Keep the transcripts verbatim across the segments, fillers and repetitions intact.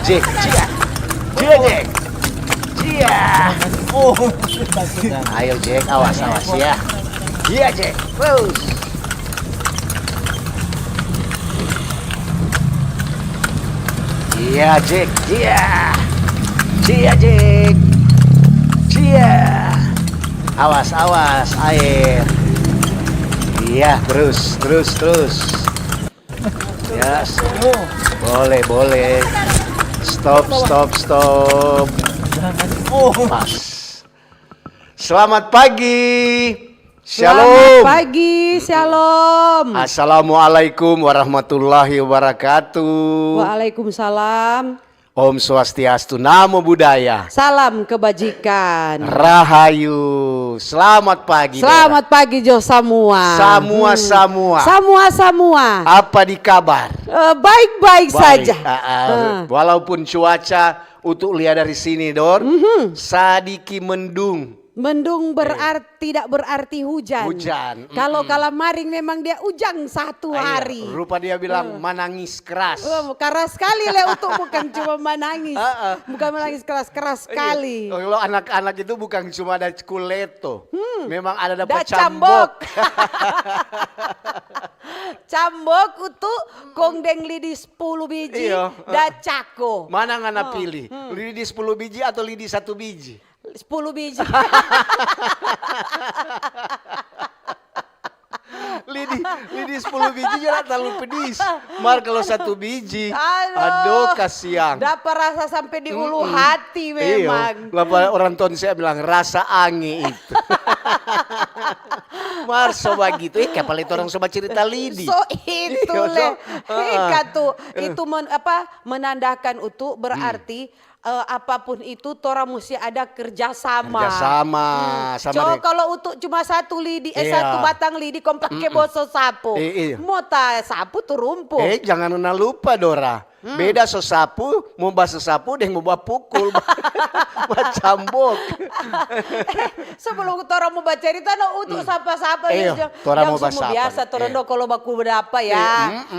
Jack, cia. Cia, Jack. Cia. Oh, takut ya. Ayo, Jack, awas, awas ya. Iya, Jack. Terus. Iya, Jack. Iya. Cia, Jack. Cia. Awas, awas, air. Iya, terus, terus, terus. Ya, boleh, boleh. Stop, stop, stop. Oh. Pas. Selamat pagi. Shalom. Selamat pagi, shalom. Assalamualaikum warahmatullahi wabarakatuh. Waalaikumsalam. Om Swastiastu, Namo Buddhaya. Salam kebajikan. Rahayu. Selamat pagi, Dora. Selamat pagi jo samua. Samua, samua. Samua, samua. Apa di kabar? Eh, baik-baik saja. Ah, ah. Ah. Walaupun cuaca untuk lia dari sini, Dor, sadiki mendung. Mendung berarti, tidak berarti hujan. Hujan, kalau mm-mm. Kalamaring memang dia ujang satu hari. Rupa dia bilang manangis keras. Oh, keras sekali le untuk bukan cuma manangis. Heeh. Bukan manangis keras, keras sekali. Iya. Kalau anak-anak itu bukan cuma ada kuleto. Hmm. Memang ada dapat cambok. Cambok untuk kong deng lidi sepuluh biji, iya, da cako. Mana ngana pilih? Hmm. Lidi sepuluh biji atau lidi satu biji? Sepuluh biji. Lidi, lidi sepuluh biji jadi terlalu pedis. Mar kalau satu biji, aduh, kasiang. Dapa rasa sampe di ulu hati memang. Iyo, lapa orang Tonsea bilang rasa ange itu. Mar so bagitu, eh, kapala itu orang so bacerita lidi. So itu le. Ika tu, itu men-, apa, menandakan utu berarti eh, apapun itu, torang musti ada kerja sama. Kerja sama, sama deng. Kalau untuk cuma satu lidi, eh, satu batang lidi, kong pake boso sapu. Mo ta sapu tu rumpu. Eh, jangan ngana lupa, Dora. Beda so sapu, mo baso sapu deng mo bapukul, ba-, bacambok. Sebelum torang mo bacerita, no, untuk sapa-sapa, torang mo biasa, torang do kalau baku berapa ya,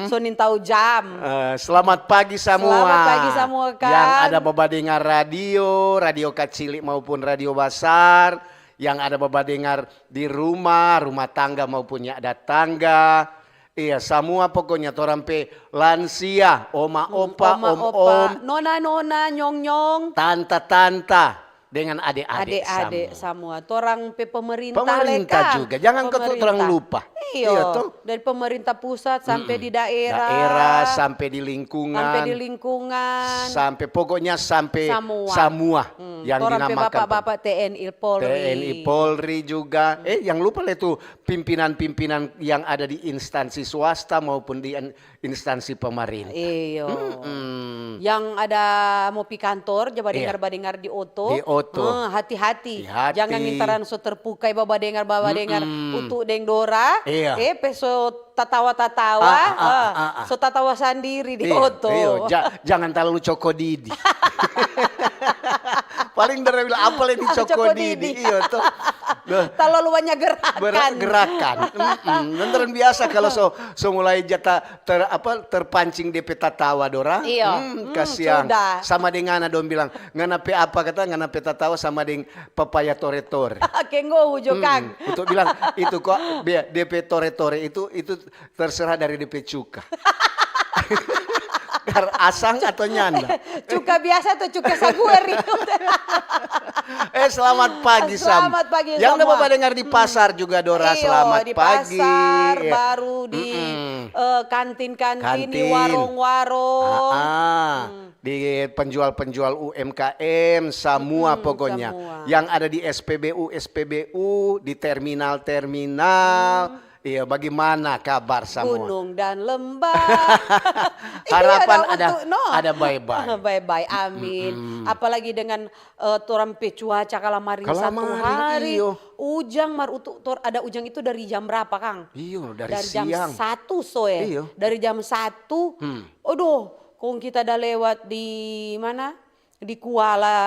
so nintau jam. Eh, selamat pagi samua. Selamat pagi samua, Kang. Yang ada babadengar radio, radio kacili maupun radio basar, yang ada babadengar di rumah, rumah tangga maupun nyanda tangga. Iya, samua pokonya torang pe lansia, oma, opa, om, om, nona, nona, nyong, nyong, tanta, tanta. Dengan ade-ade samua. Torang pe pemerintah leka. Pemerintah juga. Jangan kau torang lupa. Iyo. Iya, toh? Dari pemerintah pusat sampe di daerah. Daerah, sampe di lingkungan. Sampe di lingkungan. Sampe, pokoknya sampe samua. Yang torang pe dinamakan bapak-bapak T N I Polri. T N I Polri juga. Eh, yang lupa le tu pimpinan-pimpinan yang ada di instansi swasta maupun di instansi pemerintah. Iyo. Yang ada mo pi kantor, ja badengar-badengar di oto. Di oto. Eh, hati-hati. Hati-hati. Jangan ngana so terpukai babadengar-babadengar utu deng dora. Iya. Eh, pe so tatawa-tatawa. So tatawa sandiri di oto. Iyo. Ja-, jangan talalu coko didi. Paling dora bilang, "Apa le ni coko didi?" Iyo, toh. Talalu banyak gerakan. Gerakan. Dong torang biasa kalau so, so mulai jata ter-, apa, terpancing depe tatawa dora. Iyo. Kasiang. Sama deng ngana dong bilang, "Ngana pe apa?" Kata, "Ngana pe tatawa sama deng papaya tore-tore." Kenggo ujo, Kang. Untuk bilang, "Itu kok, depe tore-tore itu, itu terserah dari depe cuka." Kar asang atau nyanda? Cuka biasa atau cuka saguer itu? Eh, selamat pagi, Sam. Selamat pagi, yang ada babadengar di pasar juga, Dora, selamat pagi. Iyo, di pasar, baru di, eh, kantin-kantin, di warung-warung. Di penjual-penjual U M K M, samua pokoknya. Yang ada di S P B U, S P B U, di terminal-terminal. Iya, bagaimana kabar samua? Gunung dan lembah. Harapan ada, ada bye-bye. Bye-bye, amin. Apalagi dengan, eh, torang pe cuaca kalamaring satu hari, ujang mar utu, tor-, ada ujang itu dari jam berapa, Kang? Iyo, dari siang. Dari jam satu soe. Iyo. Dari jam satu, aduh, kong kita ada lewat di mana? di Kuala,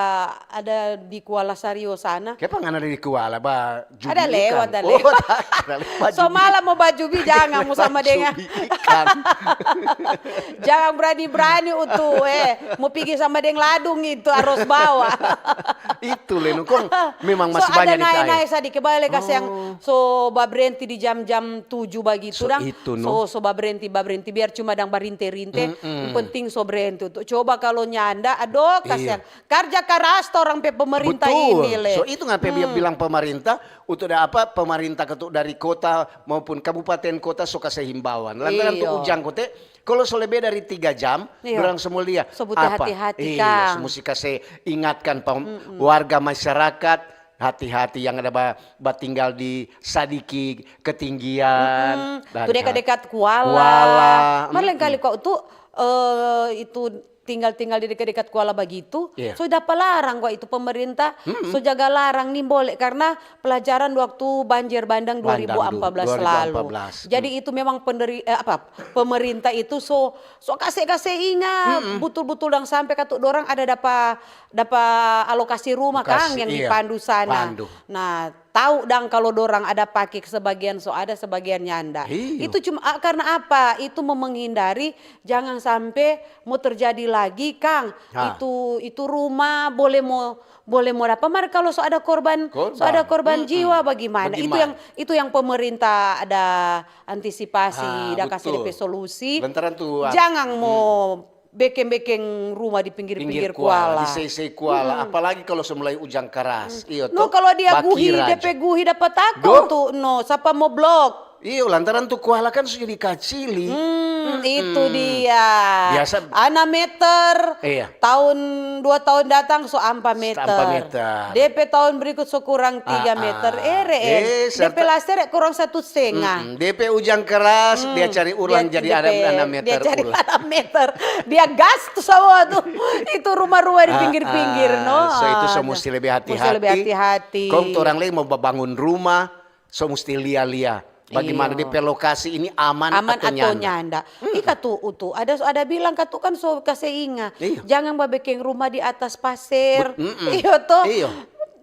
ada di Kuala Sario sana. Kiapa ngana di Kuala, ba jubi Ada ikan? lewat, ada Oh, lewat. tak kira lewat ba So jubi. Malam mo ba jubi, jangan mo sama dengan. Jubi ikan. Jangan berani-berani Utu, eh. Mo pigi sama deng ladung itu, harus bawa. Itu le, no, kong memang So masih ada banyak di tai. nae-nae sadiki, bale kasiang. So babrenti di jam-jam tujuh bagitu So dang. itu, So, no. So babrenti, babrenti. Biar cuma dang barinte-rinte. Yang penting so brenti Utu. Coba kalau nyanda, aduh kasiang. Karja karas torang pe pemerintah Betul. Ini le. So itu ngape dia bilang pemerintah, untuk ada apa, pemerintah ketuk dari kota maupun kabupaten kota so kase himbauan. Lantaran tu Iyo. ujang kote, kalau so lebe dari tiga jam, Iyo. dorang semua lia. So butuh hati-hati, Iya, Kang. so musti kase ingatkan pa warga masyarakat, hati-hati yang ada ba, ba tinggal di sadiki ketinggian. Tu dekat-dekat Kuala. Kuala, Mar lain kali kau tu eh, itu tinggal-tinggal di dekat-dekat Kuala bagitu, Iya. So dapa larang kau itu pemerintah, so jaga larang ni boleh karena pelajaran waktu banjir bandang Bandang dua ribu empat belas du-, lalu. dua ribu empat belas. Jadi itu memang penderi, eh, apa pemerintah itu so so kase kase ingat butul-butul dang sampe katu dorang ada dapa dapa alokasi rumah Alokasi, kang yang di iya. Pandu sana. Pandu. Nah, tahu dang kalau dorang ada pake sebagian so ada sebagian nyanda. Iyo. Itu cuma ah, karena apa? Itu mau menghindari jangan sampe mau terjadi lagi kang. Ha. Itu itu rumah boleh mau boleh mau apa mar kalau so ada korban, so Korban. Ada korban Mm-mm. Jiwa bagaimana? Itu Bagaimana? Yang itu yang pemerintah ada antisipasi, Ah, ada kasih betul. D P solusi. Lantaran tu, ah, Jangan mau bekeng-bekeng rumah di pinggir-pinggir Pinggir kuala, kuala. Di sei-sei kuala, apalagi kalau so mulai ujang keras. Iyo No to, kalau dia guhi, bakira D P aja. Guhi dapat tako Do. Tu, no, sapa mo blok? Iyo, lantaran tu kuala kan so jadi kacili. Hmm, itu dia. Biasa- Ana meter, Iya. tahun dua tahun datang so ampa meter. Ampa meter. D P tahun berikut so kurang tiga Ah, ah. meter. Ere, eh, Eh, D P serta- laser kurang satu setengah. Mm-mm. D P ujang keras, dia cari ulang Dia- jadi dia ada pe- ana meter Dia cari ulang. Ana meter. Dia gas tu semua tu. Itu rumah-rumah di Ah, pinggir-pinggir, no. ah, so itu so Ah, musti nah. lebih Musti hati-hati. lebih hati-hati. Kong torang lagi mau babangun rumah, so musti lia-lia. Bagaimana Iyo. D P lokasi ini aman, Aman atau atau nyanda? nyanda. Ih katu utu, ada ada bilang katu kan so kase inga. Iyo. Jangan babekeng rumah di atas pasir. Bet-, mm-mm. Iyo to. Iyo.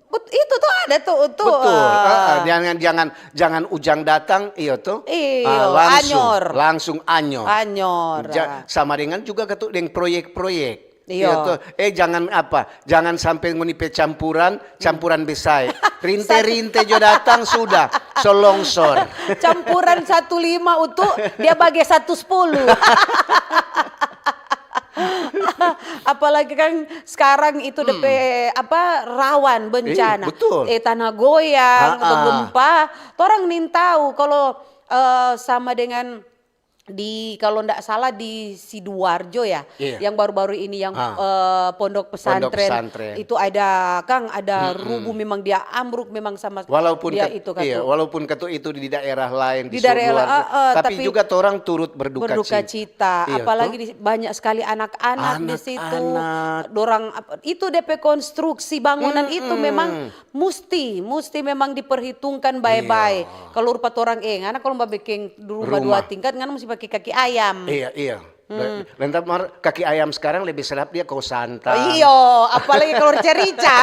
Bet-, itu tuh ada tuh utu. Betul. Ah. Ah, ah, jangan jangan jangan ujang datang, iyo to. Iyo, Ah, langsung, anyor. Langsung anyor. Anyor. Ja- sama dengan juga katu deng proyek-proyek. Iyo. Iyo to. Eh jangan apa, jangan sampai ngoni pe campuran, campuran besai. Rinte-rinte jo datang sudah, so longsor. Campuran satu lima utu, dia bage satu sepuluh. Apalagi kan sekarang itu depe apa rawan bencana. Iya, betul. Eh tanah goyang, Ah, ah. Gempa. Torang nin tahu kalau eh, sama dengan di kalau ndak salah di Sidoarjo ya, Iya. Yang baru-baru ini yang Ah. eh, pondok pesantren, Pesantren. Itu ada kang ada rubuh memang dia ambruk memang sama Walaupun dia kat- itu katu. Iya, walaupun katu itu di daerah lain di, Di daerah luar, la- eh, eh, tapi, tapi juga orang turut berduka, berduka cita. Cita, Iya, apalagi toh? Di, banyak sekali anak-anak di situ. Anak-anak. Dorang apa- itu depe konstruksi bangunan itu memang musti musti memang diperhitungkan bae-bae. Kalau rupa torang eh ngana kalau mau bikin rumah dua Rumah. Tingkat ngana mesti pakai kaki ayam. Iya, iya. Lantas mar kaki ayam sekarang lebih sedap dia kau santan. Iyo, apalagi kalau rica-rica.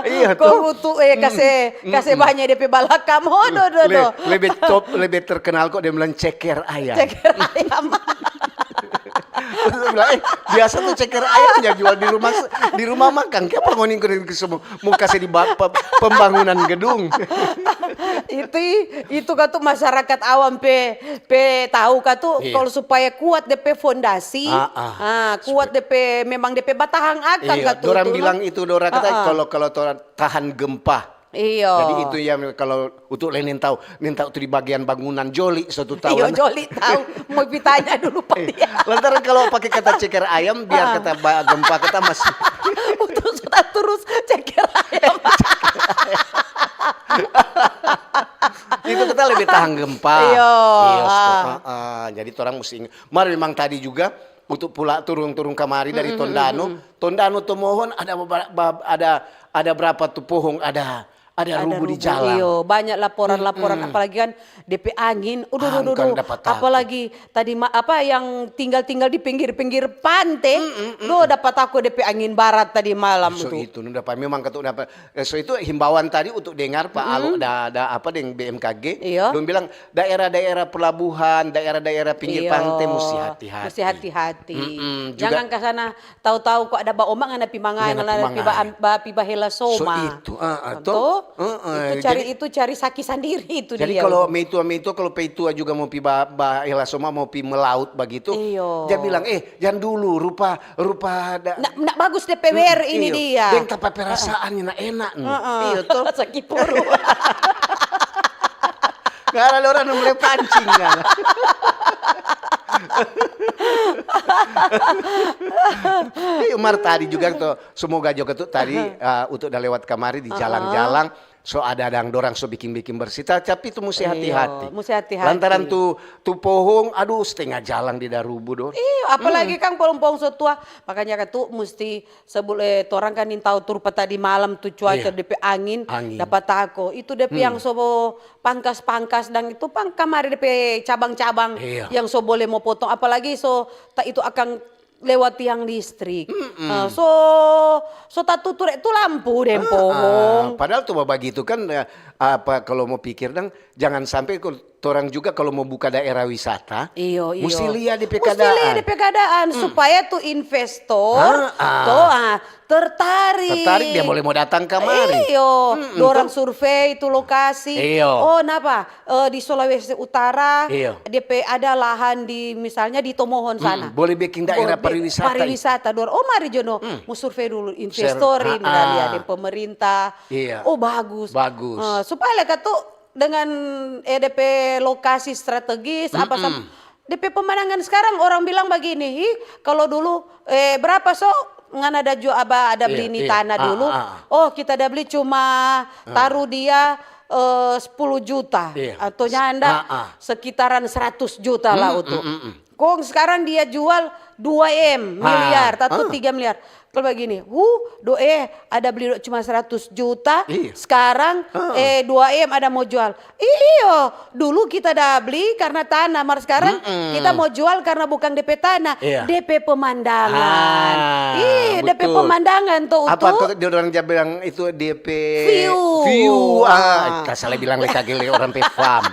Iya Kau butuh eh kase kase banyak depe balakam. Oh, do do Le- do. Lebih top, lebih terkenal kok dia bilang ceker ayam. Ceker ayam. Terus dia bilang, eh, biasa tuh ceker ayam ya jual di rumah di rumah makan. Kenapa ngoni kau semua mau kasih di ba- pe- pembangunan gedung? Itu itu katu masyarakat awam pe pe tahu katu Iya. Kalau supaya kuat depe fondasi, Ah, ah. ah, kuat depe memang depe batahang akang Iya, katu dorang tu, no? Bilang itu dorang kata Ah, ah. kalau kalau torang tahan gempa. Iyo. Jadi itu yang kalau untuk le nin tahu, nin tahu tuh di bagian bangunan joli satu tahun. Iyo joli tahu. Mau pitanya dulu pak dia. Lantaran kalau pakai kata ceker ayam biar kata ba- gempa kata masih Untuk sudah terus ceker ayam. Itu kita lebih tahan gempa. Iyo. Iyo, stop. Ah, ah. Jadi orang mesti ingat. Mar memang tadi juga untuk pula turun-turun kamari dari Tondano. Tondano Tomohon ada bebera- ba- ada ada berapa tuh pohon ada Ada rubuh di jalan. Iyo, banyak laporan-laporan, apalagi kan depe angin, uduh, uduh, uduh, apalagi tadi ma-, apa yang tinggal-tinggal di pinggir-pinggir pante, do dapa tako depe angin barat tadi malam tu. So itu, memang katu dapa. Eh, so itu himbauan tadi untuk dengar, Pak Alo, da, da apa deng B M K G, dong bilang daerah-daerah pelabuhan, daerah-daerah pinggir pante musti hati-hati. Musti hati-hati. Jangan ka sana. Tau-tau ko ada baomang, ngana pi mangae, ngana pi ba-, ba-, pi bahela soma. So itu, ah, ah, to? Itu cari, itu cari saki sandiri itu dia. Jadi kalau meitua-meitua, kalau peitua juga mau pi ba-, bahela soma, mau pi melaut bagitu, dia bilang, "Eh, jang dulu, rupa, rupa da-, nak, nak bagus depe wer ini dia." Deng tapa perasaan, nak enak, no. Iyo, to? Saki puru. Ngana ada orang mulai pancing, kan? Iyo, mar tadi juga tu, semoga juga tu tadi, eh, untuk da lewat kamari di jalang-jalang, so ada dang dorang so biking-biking bersih, tapi tu musti hati-hati. Musti hati-hati. Lantaran tu, tu pohong, aduh, setengah jalang di darubu, dor. Iyo, apalagi kang pohong-pohong so tua, makanya katu musti Sebul-, eh, torang kan nintau tu rupa tadi malam tu cuaca depe angin, dapa tako. Itu depe yang so pangkas-pangkas dang itu pang kamari depe cabang-cabang yang so bole mo potong, apalagi so ta-, itu akang lewat tiang listrik. Eh, so, so tatutu deng tu lampu deng pohong. Padahal tu bagitu kan, eh, apa kalau mo pikir dang, jangan sampe ko-, torang juga kalu mo buka daerah wisata, iyo, iyo, musti lia depe keadaan. Musti lia depe keadaan, supaya tu investor, to, ah, tertarik. Tertarik, dia boleh mo datang kamari. Iyo, dorang survei tu lokasi. Iyo. Oh, napa? Eh, di Sulawesi Utara, depe ada lahan di, misalnya di Tomohon sana. Boleh biking daerah pariwisata. Pariwisata, dorang, oh, mari jo no, mo survei dulu investor ini, lia deng pemerintah. Iyo. Oh, bagus. Bagus. Eh, supaya katu dengan, eh, depe lokasi strategis, apa sam-, depe pemandangan skarang orang bilang bagini, "Hi, kalo dulu, eh, berapa so ngana da jua aba ada bli ni tanah dulu? Oh, kita da bli cuma taru dia, eh, sepuluh juta atau nyanda sekitaran seratus juta lah itu." Kong skarang dia jual dua M, miliar, tatu tiga miliar. Kalo bagini, huh, do eh, ada bli do cuma seratus juta, skarang, eh, dua M ada mo jual. Iyo, dulu kita da bli karna tanah, mar skarang kita mo jual karna bukang depe tanah, depe pemandangan. Ih, depe pemandangan to. Apa tu? Dia orang ja bilang itu depe view. View. Ah, kita salah bilang lagi kage le orang pe farm.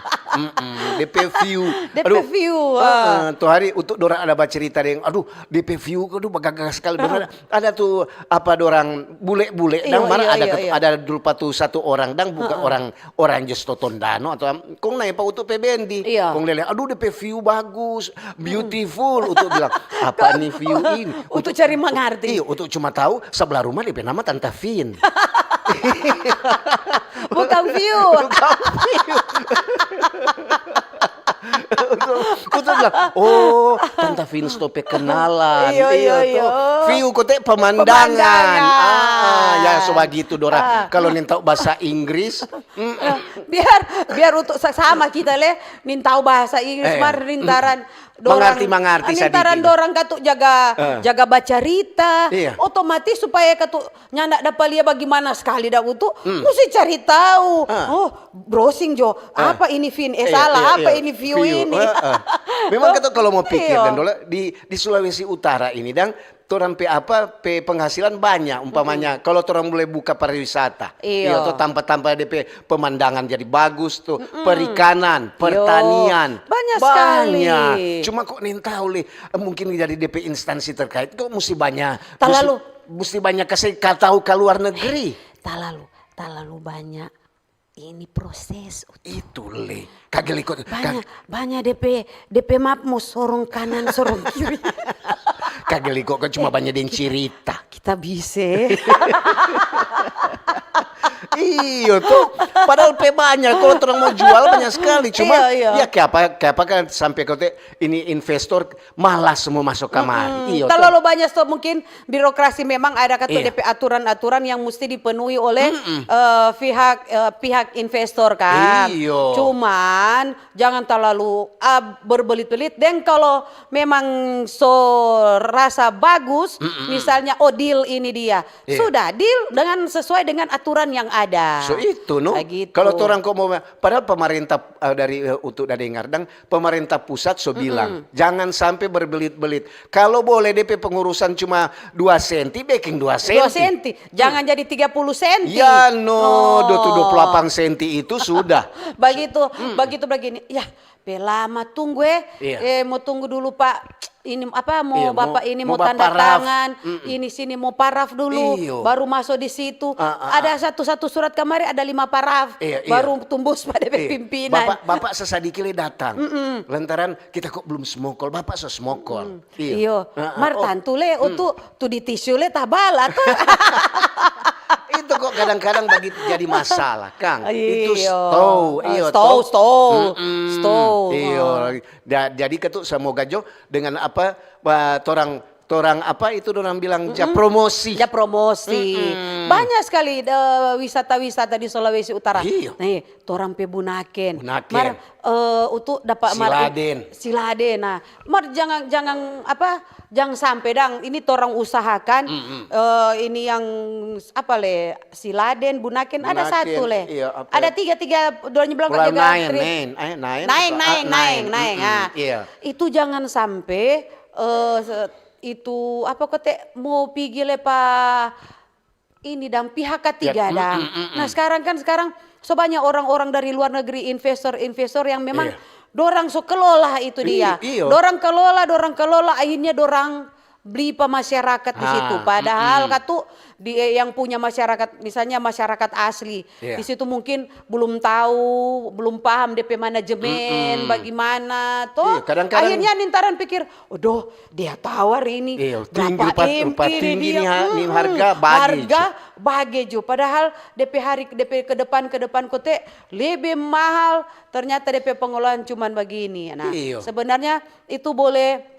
Depe view. Depe view. Aduh, tu hari untuk dorang ada bacerita deng, aduh, depe view, aduh, bagaga skali. Dorang ada, ada tu, apa, dorang bule-bule, dang, mar ada, ada rupa tu satu orang, dang, bukan orang, orang just to tondano atau am-, kong nae pa Utu pe bendi. Kong lele, aduh, depe view bagus, beautiful. Utu bilang, "Apa ni view ini?" Utu cari mangarti. Iyo, Utu cuma tahu sebelah rumah depe nama Tanta Fin. Bukan view. Bukan view. Utu, Utu bilang, "Oh, Tanta Fin sto pe kenalan." Iyo, iyo, iyo. View kote pemandangan. Pemandangan. Ah, ya, so bagitu, dorang. Kalo nintau bahasa Inggris, biar, biar untuk sa-, sama kita le, nintau bahasa Inggris, mar nintaran dorang, mangarti, mangarti nintaran sadiki. Dorang katu jaga, jaga bacarita, otomatis supaya katu nyanda dapa lia bagimana skali da Utu, musti cari tau. Oh, browsing jo, apa ini Fin? Eh, salah, apa ini view ini? Memang katu kalo mo pikir, dan dola di, di Sulawesi Utara ini, dang, torang pe apa, pe penghasilan banya, umpamanya, kalo torang mulai buka pariwisata. Iyo. Atau tampa-tampa depe pemandangan jadi bagus tu, perikanan, pertanian. Banyak skali. Cuma kok nintau le, mungkin dari depe instansi terkait, kok musti banya, musti banya kase ka tau ka luar negeri. Talalu, talalu banya ini proses. Itu le. Kage liko, banya, banya depe, depe map mo sorong kanan, sorong kiri. Kage liko kan cuma banya deng cirita. Kita bise. Iyo tu. Padahal pe banya, kalo torang mo jual banya skali. Cuma, iyo, iyo, ya kiapa, kiapa kan sampe kote ini investor malas mo maso kamari. Iyo tu. Talalu banya sto mungkin birokrasi memang ada katu depe aturan-aturan yang musti dipenuhi oleh, eh, pihak, eh, pihak investor kan. Iyo. Cuman jangan talalu, ah, berbelit-belit. Deng kalo memang so rasa bagus, misalnya, oh, deal ini dia. Sudah, deal dengan, sesuai dengan aturan yang ada. So itu no. Kalau torang kok mau, padahal pemerintah, eh, dari, eh, untuk da dengar dang, pemerintah pusat so bilang jangan sampai berbelit-belit. Kalau boleh D P pengurusan cuma dua senti, beking dua senti. Dua senti, jangan jadi tiga puluh senti. Ya no, dua puluh delapan senti itu sudah. Bagitu, bagitu begini. Ya, pe lama tunggu eh. Iya. Eh, mau tunggu dulu, Pak. Ini apa, mau bapak ini mau tanda tangan, ini sini mau paraf dulu, baru masuk di situ. Ada satu-satu surat kamari ada lima paraf, baru tumbus pada pimpinan. Bapak, bapak sesadiki le datang. Lantaran kita kok belum smokol, bapak so smokol. Iyo. Mar tantu le, utu tu di tisu le tabala tu. Itu kok kadang-kadang bagi jadi masalah, Kang. Itu stou, iyo, stou, stou, stou. Iyo. Jadi ketu semoga jo dengan apa, torang, torang apa itu dorang bilang ja promosi. Ja promosi. Banyak sekali wisata-wisata di Sulawesi Utara. Iyo. Nih, torang pe Bunaken. Bunaken. Mar, eh, utu dapa mar Siladen. Siladen. Nah, mar jangan, jangan apa, jangan sampe dang. Ini torang usahakan, eh, ini yang apa le, Siladen, Bunaken, ada satu le. Ada tiga, tiga, dua bilang Naeng, Naeng, Naeng, Naeng, Naeng. Itu jangan sampe, eh, itu apa kote mau pigi le pa ini dang pihak ketiga dang. Nah, sekarang kan, sekarang so banyak orang-orang dari luar negeri, investor-investor yang memang dorang so kelola itu dia. Dorang kelola, dorang kelola, akhirnya dorang bli pa masyarakat di situ. Padahal katu di, eh, yang punya masyarakat, misalnya masyarakat asli, di situ mungkin belum tahu, belum paham D P manajemen, bagimana, toh. Akhirnya nintaran pikir, "Aduh, dia tawar ini, berapa M ini dia?" Tinggi nih harga, bage jo. Padahal D P hari, D P ke depan, ke depan kote lebih mahal. Ternyata D P pengelolaan cuman begini. Nah, sebenarnya itu boleh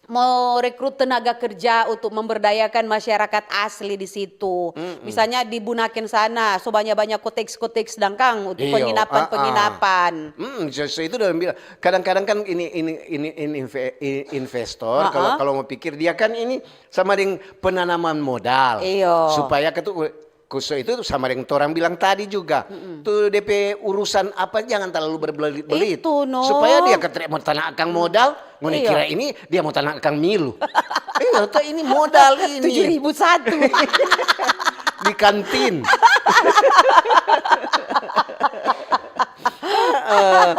mau rekrut tenaga kerja untuk memberdayakan masyarakat asli di situ. Misalnya di Bunaken sana, so banyak-banyak koteks-koteks dangkang untuk penginapan-penginapan. Hmm, so, so itu dalam bilang, kadang-kadang kan ini, ini, ini, ini inve-, i-, investor, kalau, kalau mau pikir dia kan ini sama dengan penanaman modal. Iyo. Supaya ketu-, Kuso itu sama deng torang bilang tadi juga. Tu depe urusan apa, jangan talalu berbelit-belit. Itu, no. Supaya dia katre mo tana akang modal, ngoni kira ini dia mo tana akang milu. Iyo, to ini modal ini. Tujuh ribu satu. Di kantin. Eh,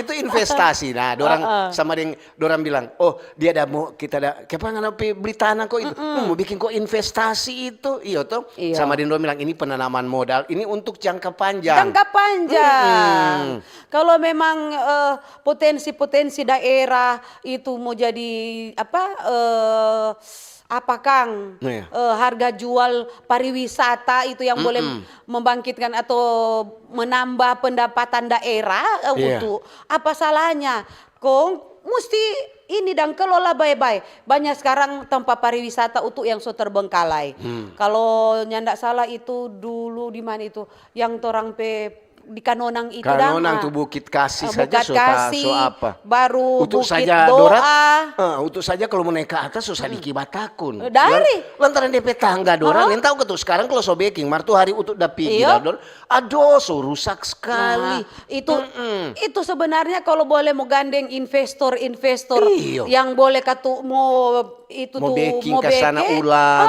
itu investasi. Nah, dorang sama deng dorang bilang, "Oh, dia ada mo, kita ada, kiapa ngana pi bli tana ko itu? Hmm, mo biking ko investasi itu." Iyo to? Iyo. Sama deng dorang bilang, "Ini penanaman modal, ini untuk jangka panjang." Jangka panjang. Hmm. Kalau memang, eh, potensi-potensi daerah itu mo jadi apa, eh, apa, Kang? Iya. Eh, harga jual pariwisata itu yang boleh membangkitkan atau menambah pendapatan daerah, eh, itu apa salahnya? Kong musti ini dang kelola bae-bae. Banyak sekarang tempat pariwisata utu yang so terbengkalai. Hmm. Kalo nyanda salah itu dulu di mana itu, yang torang pe di Kanonang itu dang, Kanonang tu Bukit Kasih saja so apa. Baru Bukit Doa. Eh, utu saja kalo mo nae ka atas so sadiki batakun. Dari? Lantaran depe tangga dorang, nintau ka tu skarang kalo so beking, mar tu hari utu da pigi, aduh, so rusak skali. Nah, itu, itu sebenarnya kalau boleh mo gandeng investor-investor yang boleh katu mo itu mo tu, beking mo ka sana beke ulang.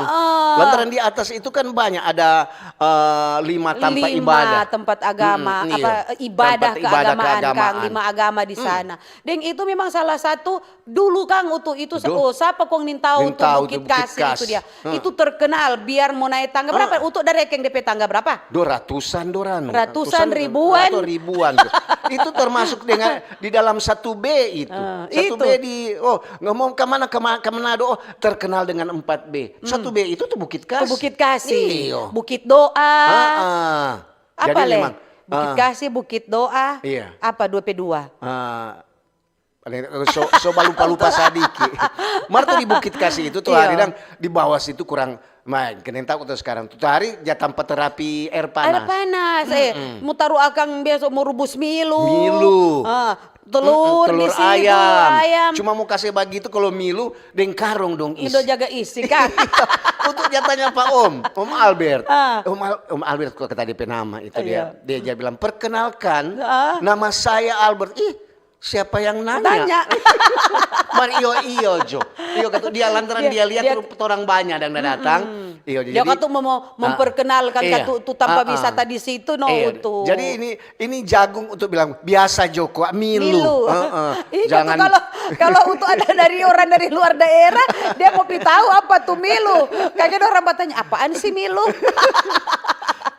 Lantaran di atas itu kan banyak ada, eh, lima tampa ibadah. Lima tempat agama, apa, ibadah keagamaan, Kang, lima agama di sana. Deng itu memang salah satu dulu, Kang, utu itu, oh, sapa kong nintau tu Bukit Kasih itu dia. Itu terkenal, biar mo nae tangga berapa? Utu da rekeng depe tangga berapa? Do ratusan dorang. Ratusan, ribuan. Atau ribuan. Itu termasuk dengan di dalam satu B itu. Satu B di, oh, ngomong ka mana, ka Manado, oh, terkenal dengan empat B. Satu B itu tu Bukit Kasih. Bukit Kasih. Iyo. Bukit Doa. Apa le? Bukit Kasih, Bukit Doa. Iya. Apa dua P dua? So, so balupa-lupa sadiki. Mar tu di Bukit Kasih itu tu hari dang di bawah situ kurang Main, kena tahu tu sekarang. Tu hari ja tampa terapi air panas. Air panas, eh. Mo taru akang biasa mo rubus milu. Milu. Ah, telur, telur di situ, ayam. Cuma mo kase bagitu kalau milu deng karong dong isi. Indo jaga isi kan. Untuk dia tanya pa Om, Om Albert. Ah. Om, Al, Om Albert kok kata dia pe nama itu dia. Dia, dia bilang, "Perkenalkan, ah, nama saya Albert." Ih, siapa yang nanya? Tanya. Mar iyo iyo jo. Iyo kata dia lantaran dia, dia lihat dia, orang banyak yang datang. Mm-mm. Iyo, dia jadi, katu mau memperkenalkan ah, katu tu tampa ah, wisata di situ no iyo, tu. Jadi ini ini jagung untuk bilang biasa jo kwa milu. Milu. Uh, uh. Ih, jangan kalau kalau untuk ada dari orang dari luar daerah, dia mau pi tahu apa tu milu. Kayaknya orang bertanya apaan sih milu?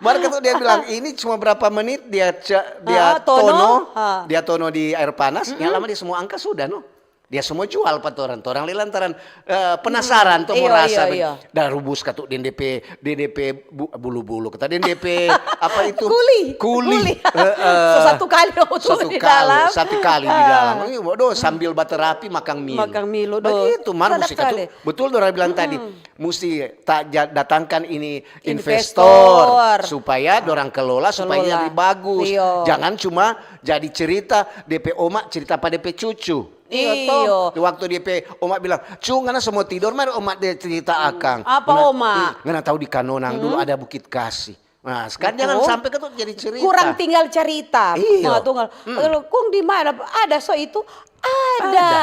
Mar katu dia bilang ini cuma berapa menit dia dia ah, tono, tono ah, dia tono di air panas, mm -mm. Yang lama dia semua angka sudah no. Dia semua jual pa torang, torang lei lantaran uh, penasaran hmm, tu mo rasa. Iyo, iyo. Dah rubus katu deng depe deng depe bulu-bulu kata deng depe apa itu kuli kuli, kuli. Uh, uh, so, satu kali waktu satu di kali, dalam satu kali di dalam. Waduh sambil baterapi makang milu makang milu do. Begitu mar musti katu. Betul dorang bilang hmm. Tadi musti datangkan ini investor, investor supaya dorang kelola supaya lebih bagus. Iyo. Jangan cuma jadi cerita depe oma cerita pa depe cucu. Iyo to. Iyo. Waktu dia pe oma bilang, "Cu, ngana so mo tidor mar oma dia cerita akang." Apa oma? Ngana tahu di Kanonang dulu ada Bukit Kasih. Nah, sekarang jangan sampai katu jadi cerita. Kurang tinggal cerita. Iyo. Nah, tunggal. Kong di mana ada so itu? Ada. Ada.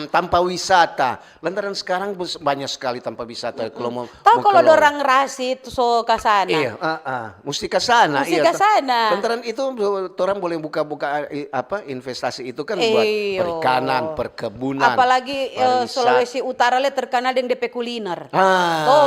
Tanpa wisata. Lantaran sekarang banyak sekali tanpa wisata kalau mau. Tahu kalau dorang rasi itu so kasana. Iya, uh, uh. Musti kasana. Musti iya, kasana. Lantaran itu orang boleh buka-buka apa investasi itu kan buat perikanan, perkebunan. Apalagi uh, Sulawesi Utara le terkenal dengan D P kuliner. Ah, oh,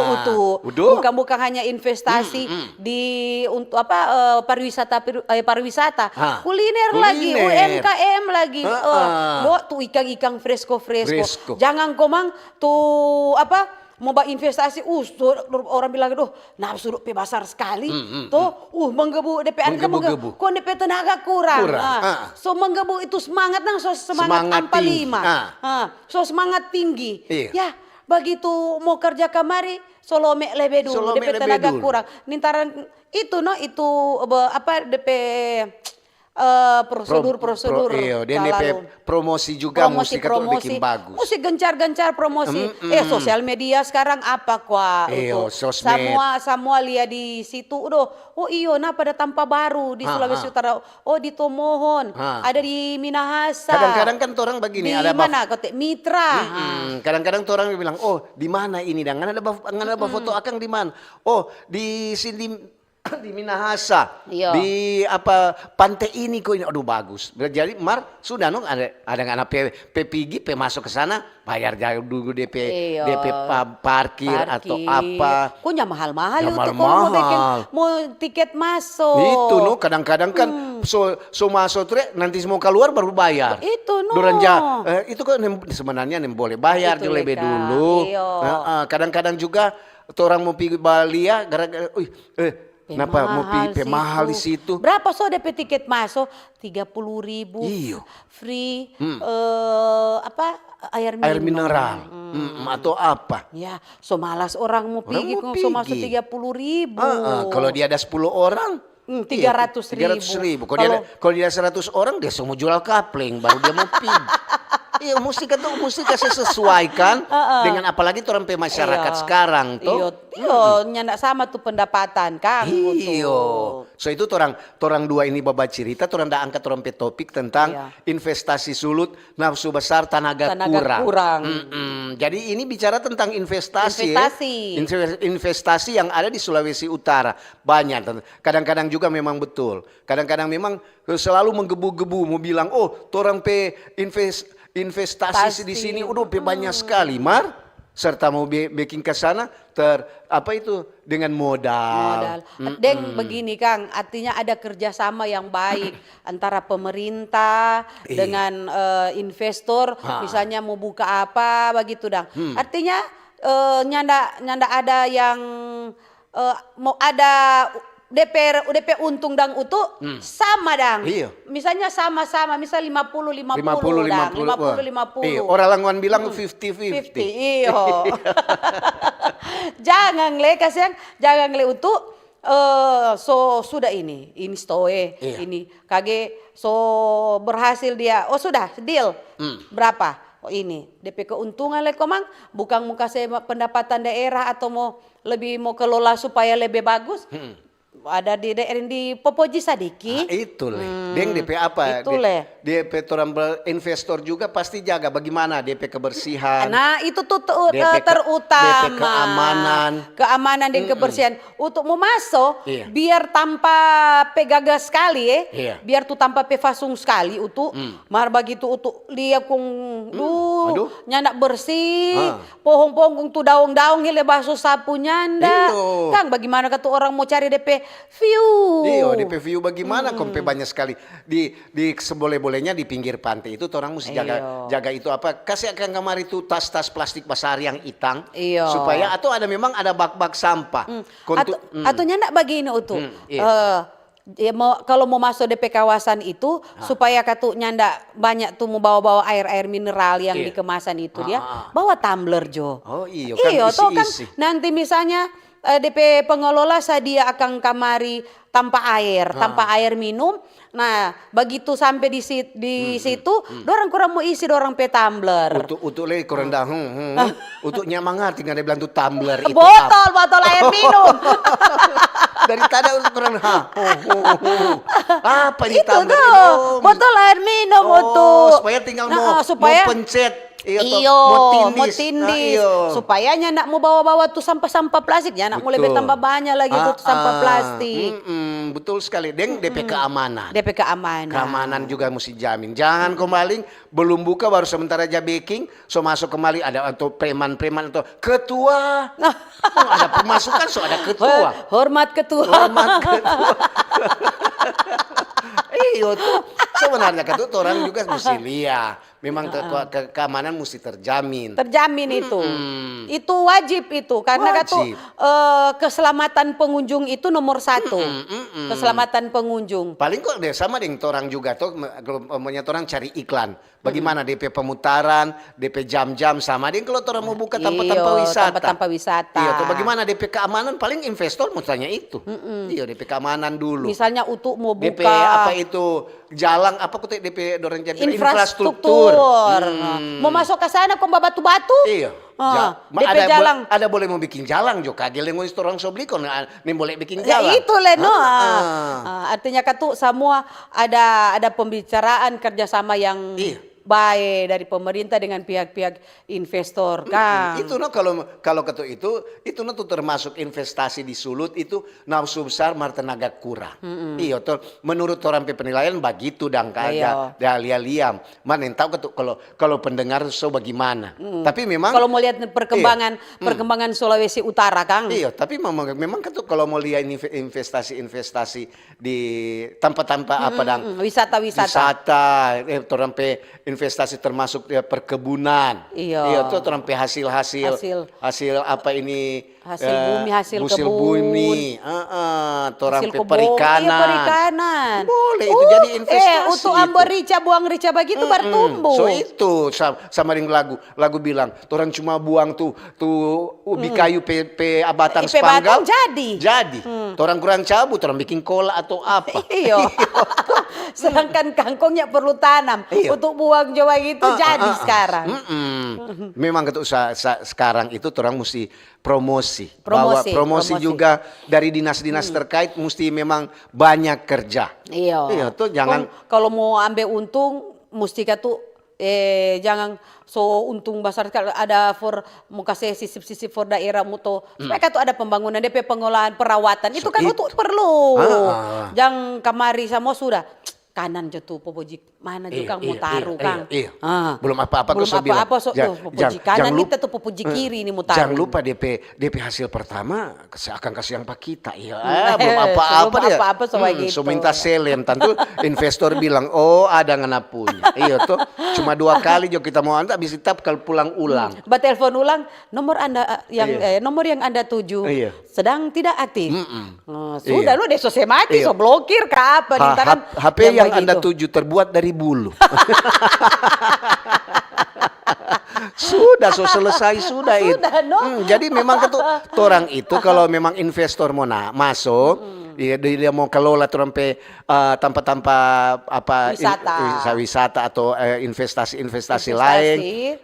utuh. Bukan bukan hanya investasi hmm, hmm. Di untuk apa uh, pariwisata eh, pariwisata. Ha. Kuliner, kuliner lagi, U M K M lagi. Uh, uh. Bo, tu ikan-ikan fresko-fresko. Jangan komang tu apa mau ba investasi uh orang bilang doh nafsu pe basar sekali hmm, hmm, to uh menggebu depe menggebu kong depe tenaga kurang, kurang. Ah. So menggebu itu semangat nang so semangat, semangat ampa lima ah. Ah. So semangat tinggi iya. Ya bagitu mau kerja kamari so lome lebe dulu depe tenaga kurang nintaran itu no itu apa depe eh, prosedur-prosedur pro, iyo, dia depe promosi juga promosi, musti promosi, bikin bagus. Musti gencar-gencar promosi. Mm -mm. Eh sosial media sekarang apa kwa? Iyo, sosmed. Semua semua lia di situ udah. Oh iyo, nah pada tampa baru di ha, Sulawesi ha. Utara. Oh di Tomohon, ha. Ada di Minahasa. Kadang-kadang kan orang begini, di ada mana? Kote Mitra. Mm -mm. Kadang-kadang orang bilang, oh di mana ini dang? Ngana ada ngana ada foto akang di mana? Oh di sini di Minahasa, iyo. Di apa pante ini ko ini, aduh bagus. Jadi mar sudah no ada ada ngana pe, pe pigi pe masuk ke sana, bayar dulu depe iyo. Depe pa, parkir, parkir atau apa. Kok nya mahal-mahal itu kok mau bikin mau tiket masuk. Itu no kadang-kadang kan hmm. So so masuk tre nanti semua keluar baru bayar. Itu no. Doranja, eh, itu kan sebenarnya yang boleh bayar itu lebe dulu. Iyo. Nah, uh, kadang-kadang juga orang mau pergi balia gara-gara, uh, eh, Kenapa mau pi pe mahal di situ? Berapa so depe tiket maso? Tiga puluh ribu. Iyo. Free hmm. Uh, apa air, air mineral. Hmm. Hmm, atau apa? Ya, so malas orang mau pigi, so masuk tiga puluh ribu. Uh, uh, kalau dia ada sepuluh orang, hmm, tiga ratus ribu. Tiga ratus ribu. Kalau dia, kalau dia seratus orang, dia semua jual kapling, baru dia mau pigi. Iya, mesti kan tuh, mesti kasih sesuaikan uh, uh. Dengan apalagi orang pe masyarakat iya. Sekarang tuh. Iyo, iyo, hmm. Nyanda sama tuh pendapatan, Kang. Iyo. So itu torang, torang dua ini baba cirita, torang da angkat torang pe topik tentang iya. Investasi sulut, nafsu besar, tanaga, tanaga kurang. Kurang. Mm-mm. Jadi ini bicara tentang investasi. Investasi. Ya? Investasi yang ada di Sulawesi Utara banyak. Kadang-kadang juga memang betul. Kadang-kadang memang selalu menggebu-gebu mau bilang, oh, torang pe invest, investasi di sini udah pe banyak sekali, mar serta mau bikin ke sana ter apa itu dengan modal. Modal. Mm -mm. Deng begini Kang, artinya ada kerjasama yang baik antara pemerintah iya. Dengan uh, investor, ha. Misalnya mau buka apa begitu dang. Hmm. Artinya uh, nyanda nyanda ada yang uh, mau ada depe depe untung dang utu hmm. Sama dang. Iya. Misalnya sama-sama, misal lima puluh lima puluh dang, lima puluh lima puluh. Iya, orang languan bilang hmm. Fifty fifty. Fifty, iyo. Jangan le, kasiang, jangan le untuk, eh, so sudah ini, ini stoe, iya, ini kage so berhasil dia. Oh, sudah, deal. Hmm. Berapa? Oh, ini. D P keuntungan le komang, bukan mau kasih pendapatan daerah atau mau lebih mau kelola supaya lebih bagus. Hmm. Ada di, di, di popoji sadiki. Ah, itu le. Hmm, deng D P apa? Itu le. D P orang investor juga pasti jaga bagaimana D P kebersihan. Nah, itu tuh, tuh, eh, terutama. D P keamanan. Keamanan dan kebersihan. Untuk mau maso, iya, biar tampa pe gaga skali, eh. Iya. Biar tu tampa pe fasung skali, utu. Hmm. Mar bagitu utu lia kong, duh, nyanda bersih. Ah. Pohong-pohong kong tu daong-daong, hele baso sapu nyanda. Iyo. Kang, bagimana katu orang mo cari depe view? Iyo, depe view bagimana? Kong pe banya skali. Di, di sebole-bolehnya di pinggir pante itu, torang musti jaga, iyo, jaga itu apa, kase akang kamari tu tas-tas plastik basar yang itang. Iyo. Supaya, atau ada memang ada bak-bak sampah. Kong tu, atau nyanda bagini, utu. Hmm, iyo. Eh, Ya, mo, kalo mo maso depe kawasan itu, supaya katu nyanda banya tu mo bawa-bawa aer-aer mineral yang di kemasan itu, dia bawa tumbler jo. Oh, iyo, kan isi-isi. Iyo, to kan, nanti misalnya, eh, depe pengelola sadia akang kamari tampa aer, tampa aer minum. Nah, bagitu sampe di sit-, di situ, dorang kurang mo isi dorang pe tumbler. Utu, utu lei kurang dah, hmm, hmm. Utu nya mangarti ngana bilang tu tumbler itu apa? Botol, botol aer minum. Dari tadi utu kurang, ha, ho, ho, ho. Apa ini tumbler? Itu tuh, botol aer minum, utu. Oh, supaya tinggal mo, mo pencet. Iyo, mo tindis. Supaya nyanda mo bawa-bawa tu sampah-sampah plastik, nyanda mo lebe tamba banya lagi tu sampah plastik. Betul. Mm-mm, betul sekali. Deng depe keamanan. Depe keamanan. Keamanan juga musti jamin. Jangan kong baling, belum buka baru sementara ja beking, so maso kemari ada atau preman-preman atau ketua. Oh, ada pemasukan, so ada ketua. Hor-, hormat ketua. Hormat ketua. Iyo tu. Sebenarnya kan tu orang juga musti lia. Memang te-, ke-, keamanan musti terjamin. Terjamin itu. Mm-mm. Itu wajib itu, karena kan tu, eh, keselamatan pengunjung itu nomor satu. Mm-mm, mm-mm. Keselamatan pengunjung. Paling kok deh sama deng torang juga to, me-, kalau umpamanya torang cari iklan. Bagaimana depe pemutaran, depe jam-jam sama deng kalau torang mo buka tampa-tampa wisata. Iyo, tampa-tampa wisata. Iyo, to bagaimana depe keamanan, paling investor mo tanya itu. Mm-mm. Iyo, depe keamanan dulu. Misalnya utu mo buka depe apa itu, jalang, apa kute depe dorang jadi infrastruktur. Infrastruktur. Hmm. Mo maso ka sana kong babatu-batu. Iyo. Ah, ja-, ma-, depe ada bo-, jalang. Ada boleh mo biking jalang jo, kage lei ngoni torang so bli kong, ah, nimbole biking jalang. Ya, itu le, no. Ah, ah. Ah, artinya katu samua ada, ada pembicaraan kerjasama yang bae dari pemerintah dengan pihak-pihak investor, kang. Itu no, kalau, kalau katu itu, itu no tu termasuk investasi di Sulut itu nafsu besar mar tenaga kurang. Mm-mm. Iyo to, menurut torang pe penilaian bagitu dang kaga, lia-liam. Mar nintau katu kalau, kalau pendengar so bagimana. Mm. Tapi memang kalau mo lia perkembangan, perkembangan Sulawesi Utara, kang. Iyo, tapi memang, memang katu kalau mo lia ini investasi-investasi di tampa-tampa apa dang? Mm, wisata-wisata. Wisata, eh, torang pe investasi termasuk, eh, perkebunan. Iyo. Iyo, tu torang pe hasil-hasil, hasil apa ini, hasil bumi, hasil kebun. Heeh, torang pe perikanan. Hasil kebun. Iyo, perikanan. Boleh itu jadi investasi itu. Eh, utu ambo rica, buang rica bagitu bertumbuh. So itu sa-, sama deng lagu, lagu bilang, torang cuma buang tu, tu ubi kayu pe, pe batang spanggal. Pe batang jadi. Jadi. Torang kurang cabu, torang biking kola atau apa. Iyo. Sedangkan kangkongnya perlu tanam. Iyo. Untuk buang jo bagitu jadi sekarang. Mm-mm. Memang katu sa-, sa-, sekarang itu torang musti promosi. Promosi, bawa promosi juga dari dinas-dinas terkait musti memang banyak kerja. Iyo. Iyo, tu jangan. Kong, kalau mo ambe untung, musti katu eh, jangan so untung basar skali, ada for mo kase sisip-sisip for daerah mo to. Supaya katu ada pembangunan, depe pengolahan, perawatan. Itu kan utu perlu. Jang kamari samua sudah. Kanan jo tu popoji, mana jo kang mo taru kang. Belum apa-apa kong so bilang. Belum apa-apa so, popoji kanan, kita tu popoji kiri ni mo taru. Jang lupa depe, depe hasil pertama, Kase akang kase yang pa kita, iyo. Ah, belum apa-apa dia. Belum apa-apa, so bagitu. So minta selem, tantu investor bilang, "Oh, ada ngana punya." Iyo to. Cuma dua kali jo kita mo anta, abis itu kal pulang ulang. Batelfon ulang, nomor Anda, eh, yang, eh, nomor yang Anda tuju sedang tidak aktif. Oh, sudah lo deh, so se mati, so blokir ka apa, ha-, H P yang Anda tuju terbuat dari bulu. Sudah, so selesai sudah itu. Sudah, no? Hmm, jadi memang kan tuh, torang itu kalau memang investor mau na masuk, dia, dia, dia mau kelola torang pe eh, tampa-tampa apa in- Wisata. Wisata, wisata atau eh, investasi-investasi Investasi. Lain,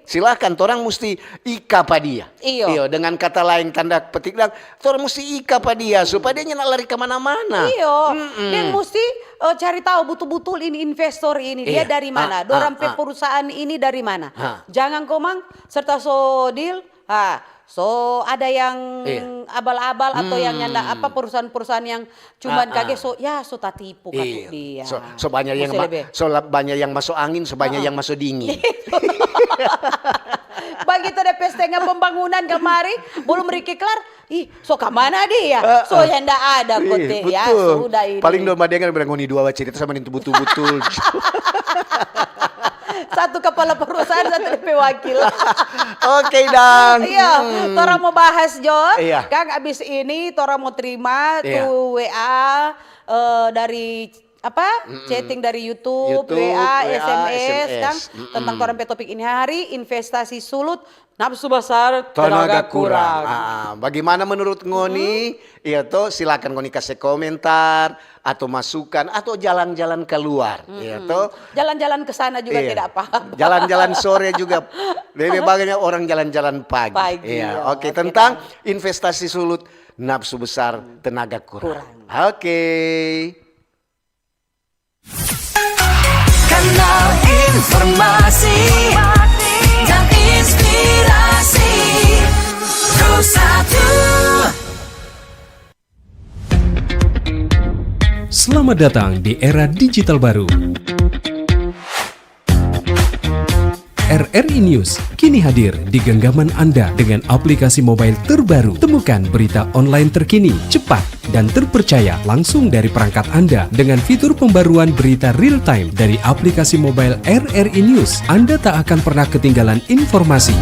silahkan, torang musti ika pa dia. Iyo. Iyo, dengan kata lain, tanda petik, dan torang musti ika pa dia supaya dia nyanda lari kemana-mana. Iyo, dia musti eh, cari tahu betul-betul ini investor ini dia Iya. Dari mana, Ah, dorang ah, pe ah. Perusahaan ini dari mana. Ah. Jangan komang serta so deal, ha, so ada yang Iya. Abal-abal atau yang nyanda apa, perusahaan-perusahaan yang cuman Ah, ah. Kage so, ya, so tatipu katu Iya. Dia. So, so banyak yang Musti ma- lebih. So la- banyak yang masuk angin, so banyak yang masuk dingin. Begitu ada pe setengah pembangunan kemari, belum Riki kelar, ih, so kemana dia? So yang ndak ada kote, ya, Betul. Sudah ini. Paling dong badengar bilang, "Ngoni dua bacerita sama itu betul-betul." Satu kepala perusahaan, satu depe wakil. Oke, dang. Iya, torang mau bahas jo. Iya. Kang, abis ini torang mau terima Iya. Tu W A eh, dari apa? Chatting dari YouTube, YouTube, W A, W A, S M S, S M S. Kan? Tentang torang pe topik ini hari, investasi sulut, nafsu besar, tenaga, kurang. Ah, ah. Bagaimana menurut ngoni? Iya toh, silakan ngoni kasih komentar atau masukan atau jalan-jalan keluar, iya toh. Jalan-jalan ke sana juga Iya. Tidak apa-apa. Jalan-jalan sore juga. Lebih banyak orang jalan-jalan pagi. Pagi, Iya, ya, oke. oke, Tentang investasi sulut, nafsu besar, tenaga kurang. Kurang. Oke. Kanal informasi dan inspirasi. Pro satu. Selamat datang di era digital baru. R R I News kini hadir di genggaman Anda dengan aplikasi mobile terbaru. Temukan berita online terkini, cepat, dan terpercaya langsung dari perangkat Anda dengan fitur pembaruan berita real time dari aplikasi mobile R R I News. Anda tak akan pernah ketinggalan informasi.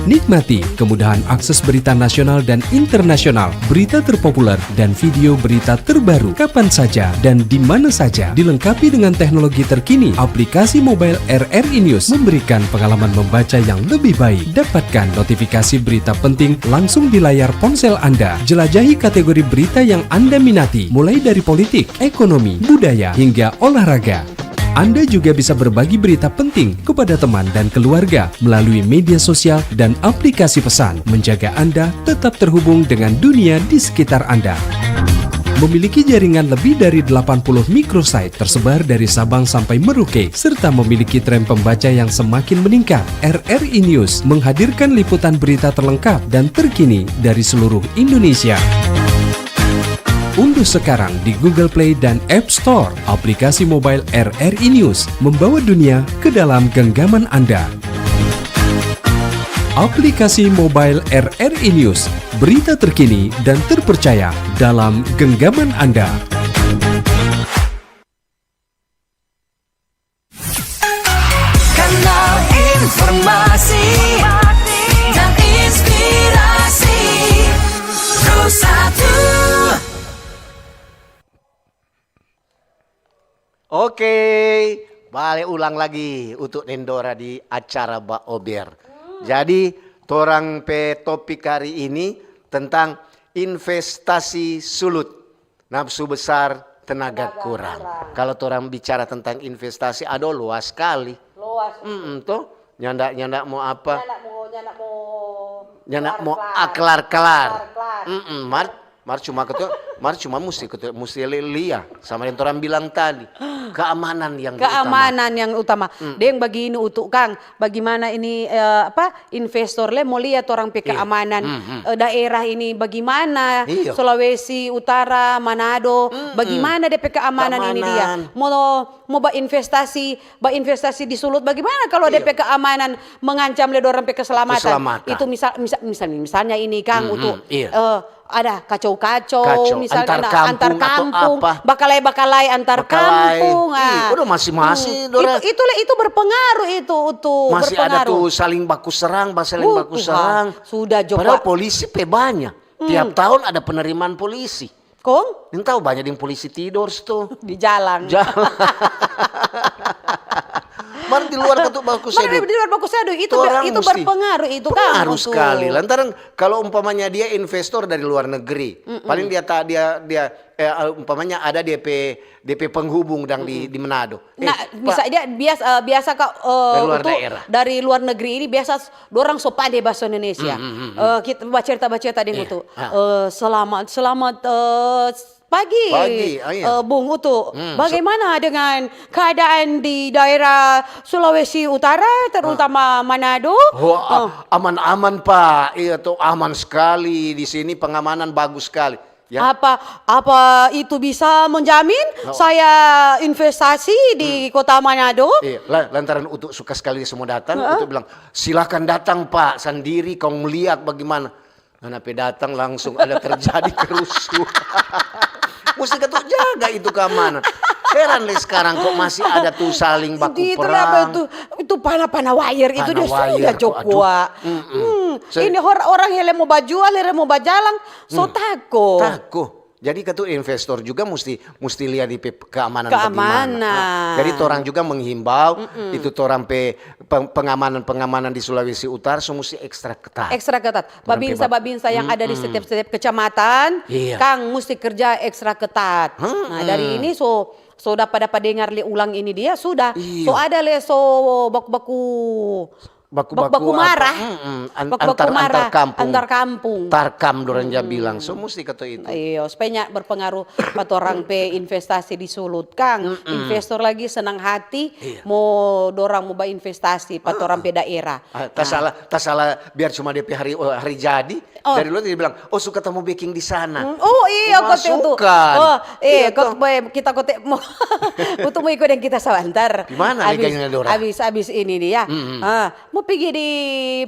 Nikmati kemudahan akses berita nasional dan internasional, berita terpopuler, dan video berita terbaru kapan saja dan di mana saja. Dilengkapi dengan teknologi terkini, aplikasi mobile R R I News memberikan pengalaman membaca yang lebih baik. Dapatkan notifikasi berita penting langsung di layar ponsel Anda. Jelajahi kategori berita yang Anda minati, mulai dari politik, ekonomi, budaya, hingga olahraga. Anda juga bisa berbagi berita penting kepada teman dan keluarga melalui media sosial dan aplikasi pesan, menjaga Anda tetap terhubung dengan dunia di sekitar Anda. Memiliki jaringan lebih dari delapan puluh microsite tersebar dari Sabang sampai Merauke, serta memiliki tren pembaca yang semakin meningkat. R R I News menghadirkan liputan berita terlengkap dan terkini dari seluruh Indonesia. Unduh sekarang di Google Play dan App Store aplikasi mobile R R I News, membawa dunia ke dalam genggaman Anda. Aplikasi mobile R R I News, berita terkini dan terpercaya dalam genggaman Anda. Kanal informasi dan inspirasi. Pro satu. Oke, bale ulang lagi untuk Nendora di acara Baober. Jadi, torang pe topik hari ini tentang investasi sulut, nafsu besar, tenaga kurang. Kalau torang bicara tentang investasi, aduh, luas sekali. Luas. Mm-mm, toh, nyanda nyanda mau apa? Nyanda mau, nyanda mau Nyanda mau kelar-kelar. Kelar-kelar. Kelar-kelar. Mm-mm, mar mar cuma ketua, mar cuma musti ketua, musti li- lia sama yang orang bilang tadi, keamanan yang Keamanan yang utama. Deng, bagini utu kang, bagaimana ini eh, apa, investor le mo lia torang pe Iya. Keamanan Hmm, hmm. eh, daerah ini, bagaimana Iya. Sulawesi Utara, Manado, bagaimana depe keamanan ini dia? Keamanan. Mo mo ba investasi, ba investasi di Sulut, bagaimana kalau Iya. depe keamanan mengancam le dorang pe keselamatan? Keselamatan. Itu misal, misal, misal misalnya ini kang Hmm, utu hmm, iya. eh, ada kacau-kacau, Kacau, misalnya antar nah, kampung antar atau kampung, apa? Bakalai-bakalai antar Bakalai. kampung. Ih, Ah. udah masih-masih, Hmm. Dora. Itu, itu, itu berpengaruh itu, itu Masih ada berpengaruh. Tuh saling baku serang, saling Uh, baku Tuhan. serang. Sudah, Jo, Padahal Pak. Polisi pe banyak. Tiap tahun ada penerimaan polisi. Kong Yang tahu banyak yang polisi tidur tuh. Di jalan. Jalan. Mar di Luar katu baku sedu. Di luar baku sedu itu, itu berpengaruh itu kan. Pengaruh sekali. Lantaran kalau umpamanya dia investor dari luar negeri, paling dia ta, dia dia eh, umpamanya ada D P D P penghubung dang di, di Manado. Nah, eh, bisa dia biasa, eh, biasa ka, eh, dari luar negeri ini biasa dorang so pade bahasa Indonesia. Eh, kita bacerita-bacerita deng Utu. Eh, selamat, selamat, eh, pagi, pagi, ah, iya. Eh, Bung Utu. Bagaimana dengan keadaan di daerah Sulawesi Utara, terutama Manado? Oh, aman-aman, Pak. Iya tuh, aman sekali di sini, pengamanan bagus sekali. Ya. Apa, apa itu bisa menjamin saya investasi di Kota Manado? Iya, lantaran Utu suka sekali semua datang, Utu bilang, "Silakan datang, Pak, sendiri kong melihat bagaimana." Ngana pe datang langsung ada terjadi kerusuhan. Musti katu jaga itu keamanan. Heran le sekarang kok masih ada tuh saling baku perang. Itu apa itu? Itu pana-pana wayar itu dia sudah jo kua. Ini orang hele mo bajual, hele mo bajalang, so tako. Tako. Jadi katu investor juga musti musti lia di pe-, keamanan bagaimana. Keamanan. Ah, jadi torang juga menghimbau itu torang pe peng-, pengamanan-pengamanan di Sulawesi Utara so musti ekstra ketat. Ekstra ketat. Babinsa-babinsa yang ada di setiap-setiap kecamatan, kang musti kerja ekstra ketat. Nah, dari ini so, so dapa-dapa dengar le ulang ini dia sudah. So ada le so baku-baku baku-baku marah. Baku-baku marah. Antar kampung. Antar kampung. Tarkam dorang ja bilang. So musti kata itu. Iyo, supaya nya berpengaruh pa torang pe investasi di Sulut, kang. Investor lagi senang hati, mo dorang mo bainvestasi pa torang pe daerah. Ah, tasala, tasala biar cuma D P hari, oh, hari jadi. Dari luar dia bilang, "Oh, suka tamu baking di sana." Oh, iya, kote itu. Oh, iya, kita kote mo, untuk mo iko deng kita sabantar. Di mana? Abis, abis ini dia. Ah, mo pigi di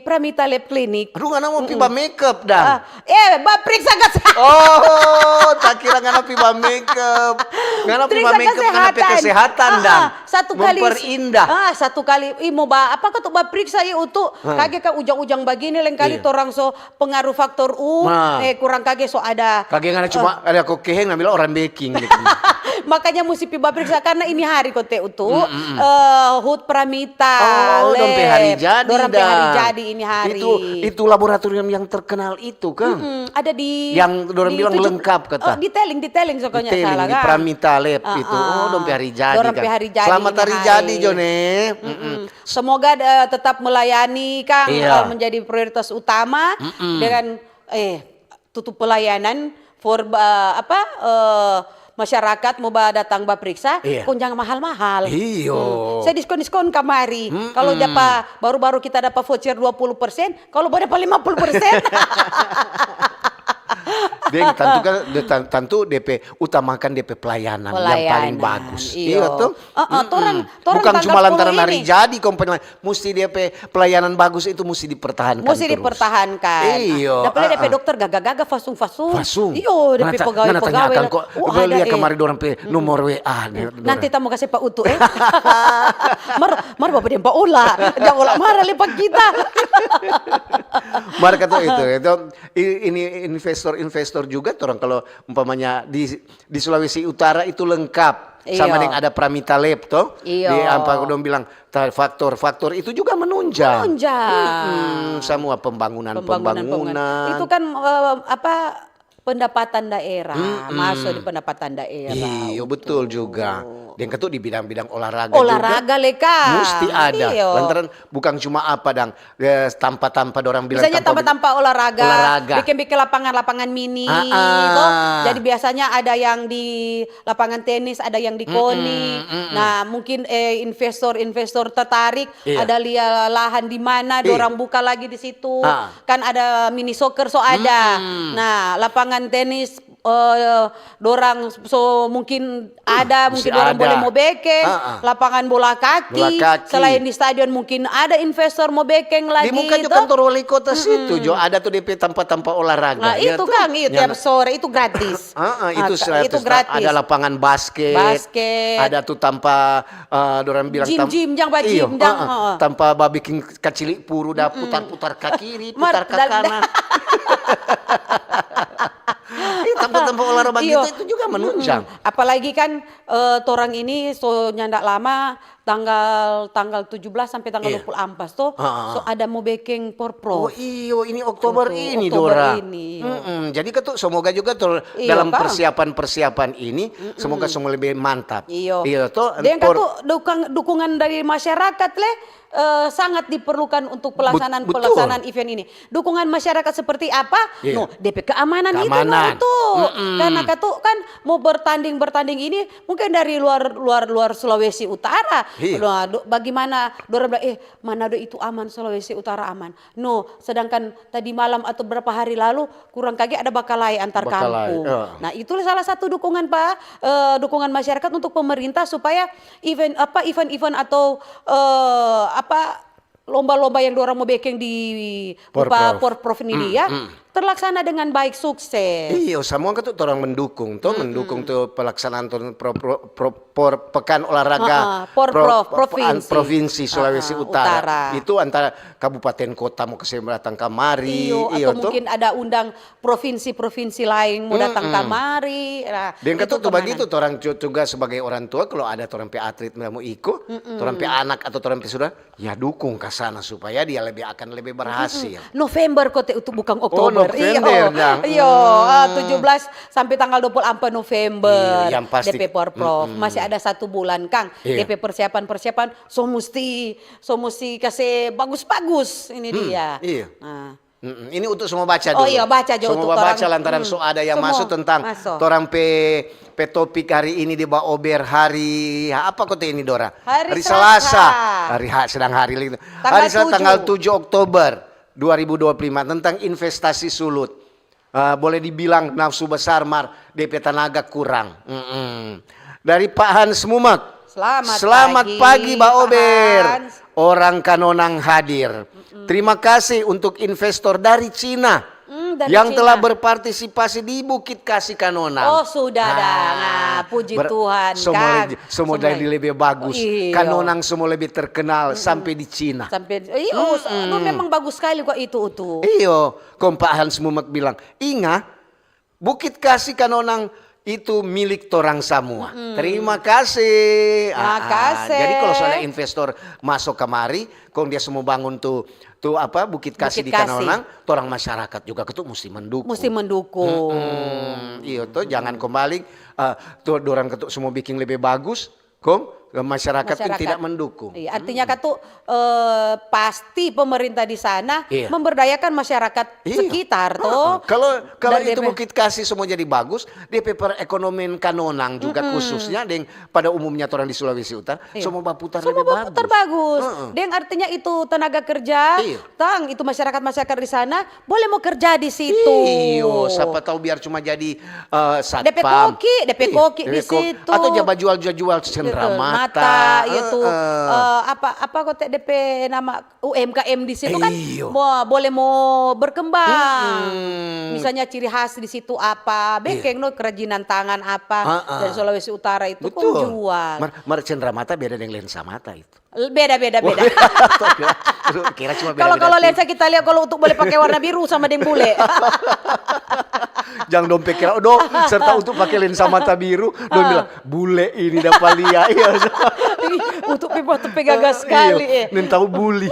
Pramita Lab Clinic. Aduh, ngana mo pi ba makeup dang. Eh, ba periksa kesehatan. Oh, tak kira ngana pi ba makeup. Ngana pi ba makeup ngana pe kesehatan dang. Satu kali. Memperindah. Ah, satu kali. Ih, mo ba apa ka tu ba periksa ya utu. Kage ka ujang-ujang bagini leng kali torang so pengaruh faktor U, eh, kurang kage so ada. Kage ngana cuma ada kokeheng, ngana bilang orang baking gitu. Makanya musti pi baperiksa karena ini hari kote utu, eh, hut Pramita. Oh, dong pe hari jadi. Dorang pe hari jadi ini hari. Itu, itu laboratorium yang terkenal itu kan? Ada di, yang dorang bilang lengkap kata. Oh, detailing, detailing so kanya salah kan? Di Pramita Lab itu. Oh, dong pe hari jadi kan. Dorang pe hari jadi. Selamat hari jadi, Jone. Semoga, eh, tetap melayani, Kang, eh, menjadi prioritas utama dengan, eh, tutup pelayanan for, eh, apa, eh, masyarakat mo ba datang ba periksa, kong jang mahal-mahal. Iyo. Saya diskon-diskon kamari. Kalau dapa, baru-baru kita dapa voucher dua puluh persen, kalau bo dapa lima puluh persen. Deng, tantu kan, de-, tan-, tantu D P utamakan D P pelayanan yang paling bagus. Iyo. Iya, toh? Heeh, torang, torang bukan cuma lantaran hari jadi, kong pelayan-, musti dia pe pelayanan bagus itu musti dipertahankan terus. Musti dipertahankan. Iyo. Dapet dia pe dokter gaga-gaga, fasung-fasung. Fasung. Iyo, dia pe pegawai-pegawai. Mana tanya akang kok, oh, ada, lia kamari dorang pe nomor W A. Nanti tamu kasih pa utu, eh. Mar, mar bapak dia pa ola. Jangan ola marah le pa kita. Mar kata itu, itu, i-, ini investor-investor juga, torang kalau umpamanya di, di Sulawesi Utara itu lengkap. Sama deng ada Pramita Lab, toh. Iyo. Di apa dong bilang, ta-, faktor-faktor itu juga menunjang. Menunjang. Semua pembangunan-pembangunan. Itu kan, eh, apa, pendapatan daerah, masuk di pendapatan daerah. Iyo, betul juga. Deng katu di bidang-bidang olahraga juga. Olahraga le, Kang. Musti ada. Iyo. Lantaran bukan cuma apa dang, eh, tampa-tampa dorang bilang. Misalnya tampa-tampa olahraga, bikin-bikin lapangan-lapangan mini, toh. Jadi biasanya ada yang di lapangan tenis, ada yang di koni. Nah, mungkin, eh, investor-investor tertarik, ada lia lahan di mana, dorang buka lagi di situ. Kan ada mini soccer so ada. Nah, lapangan tenis, eh, dorang so mungkin ada, mungkin dorang boleh mo bekeng, lapangan bola kaki. Selain di stadion mungkin ada investor mo bekeng lagi. Di muka jo kantor wali kota situ jo ada tu depe tampa-tampa olahraga. Nah, itu kan, itu tiap sore, itu gratis. Itu gratis. Ada lapangan basket. Basket. Ada tu tampa, eh, dorang bilang gym, jang ba gym, jang, tampa ba biking kacili puru, da putar-putar ka kiri, putar ka kanan. Ih, tampa-tampa olahraga bagitu itu juga. Kan menunjang. Mm-mm. Apalagi kan, eh, torang ini so nyanda lama, tanggal, tanggal tujuh belas sampe tanggal dua puluh ampat to, so ada mo bekeng porprov. Oh iyo, ini Oktober ini, Oktober Dora. Ini, iyo. Mm-mm. Jadi katu, semoga juga to dalam persiapan-persiapan ini, semoga semua lebih mantap. Iyo. Iyo to. Deng katu, dukang-, dukungan dari masyarakat le, eh, sangat diperlukan untuk pelaksanaan, pelaksanaan event ini. Dukungan masyarakat seperti apa? Iya. No, depe keamanan itu, no, itu. Karena katu kan mau bertanding-bertanding ini mungkin dari luar, luar, luar Sulawesi Utara. Iya. Nah, do-, bagaimana dorang bilang, "Eh, Manado itu aman, Sulawesi Utara aman." No, sedangkan tadi malam atau berapa hari lalu kurang kage ada bakalae antar kampung. Nah, itu salah satu dukungan, Pak, eh, dukungan masyarakat untuk pemerintah supaya event, apa, event-event atau, eh, apa, lomba-lomba yang dorang mo bekeng di Porprov. Porprov ini dia terlaksana dengan baik, sukses. Iyo, samua katu torang mendukung to, mendukung tu pelaksanaan tu pro-, pro-, pro-, por-, pekan olahraga Porprov, pro-, provinsi. Provinsi Sulawesi Utara. Itu antara kabupaten kota mo kase datang kamari, iyo, atau mungkin ada undang provinsi-provinsi lain mo datang kamari. Nah, deng katu tu bagitu, torang juga sebagai orang tua, kalau ada torang pe atlet mo iko, torang pe anak atau torang pe sudara, ya dukung ka sana supaya dia lebih, akan lebih berhasil. November kote itu, bukang Oktober. November, iyo, iyo, ah, tujuh belas sampe tanggal dua puluh ampat November. Iyo, yang pasti. Depe Porprov. Masih ada satu bulan, kang. Iyo. Depe persiapan-persiapan, so musti, so musti kase bagus-bagus ini dia. Iyo. Nah. Ini untuk semua baca dulu. Oh iya, baca jo untuk torang. Semua baca lantaran so ada yang masuk tentang torang pe, pe topik hari ini di Baober hari, apa kote ini, Dora? Hari Selasa. Hari Selasa. Hari ha-, sedang hari li-, hari Selasa tanggal tujuh Oktober dua ribu dua puluh lima tentang investasi sulut. Eh, boleh dibilang nafsu besar mar depe tanaga kurang. Dari Pak Hans Mumek. Selamat pagi, Baober. Orang Kanonang hadir. Terima kasih untuk investor dari Cina yang telah berpartisipasi di Bukit Kasi Kanonang. Oh, sudah dang. Ah, puji Tuhan, Kang. Semua jadi lebih bagus. Kanonang semua lebih terkenal sampe di Cina. Sampe, iyo, memang bagus skali kwa itu, Utu. Iyo, kong Pak Hans Mumek bilang, "Inga, Bukit Kasi Kanonang itu milik torang samua." Terima kasih. Makase. Jadi kalau so ada investor maso kamari, kong dia so mo bangun tu, tu apa, Bukit Kasi di Kanonang, torang masyarakat juga katu musti mendukung. Musti mendukung. Iyo to, jangan kong balik, eh, tu dorang katu so mo biking lebe bagus, kong masyarakat yang tidak mendukung. Iya, artinya katu, eh, pasti pemerintah di sana memberdayakan masyarakat sekitar to. Kalau, kalau itu Bukit Kasi semua jadi bagus, depe perekonomian Kanonang juga khususnya deng pada umumnya torang di Sulawesi Utara, semua baputar lebe bagus. Semua baputar bagus. Deng artinya itu tenaga kerja, tang itu masyarakat-masyarakat di sana boleh mo kerja di situ. Iyo, sapa tau biar cuma jadi, eh, satpam. Depe koki, depe koki di situ. Atau ja bajual-jual cendramata. Mata, itu, eh, apa, apa kote depe nama, U M K M di situ kan boleh mo berkembang. Misalnya ciri khas di situ apa, bekeng no kerajinan tangan apa dari Sulawesi Utara itu kong jual. Mar, mar cendramata beda deng lensa mata itu. Beda, beda, beda. Kira, kira cuma beda-beda. Kalau, kalau lensa kita lihat, kalau untuk boleh pakai warna biru sama deng bule. Jang dong pe kira, dong, serta untuk pakai lensa mata biru, dong bilang, "Bule ini dapa lia." Iya. Ih, untuk pe mata pe gaga skali, eh. Neng tahu buli.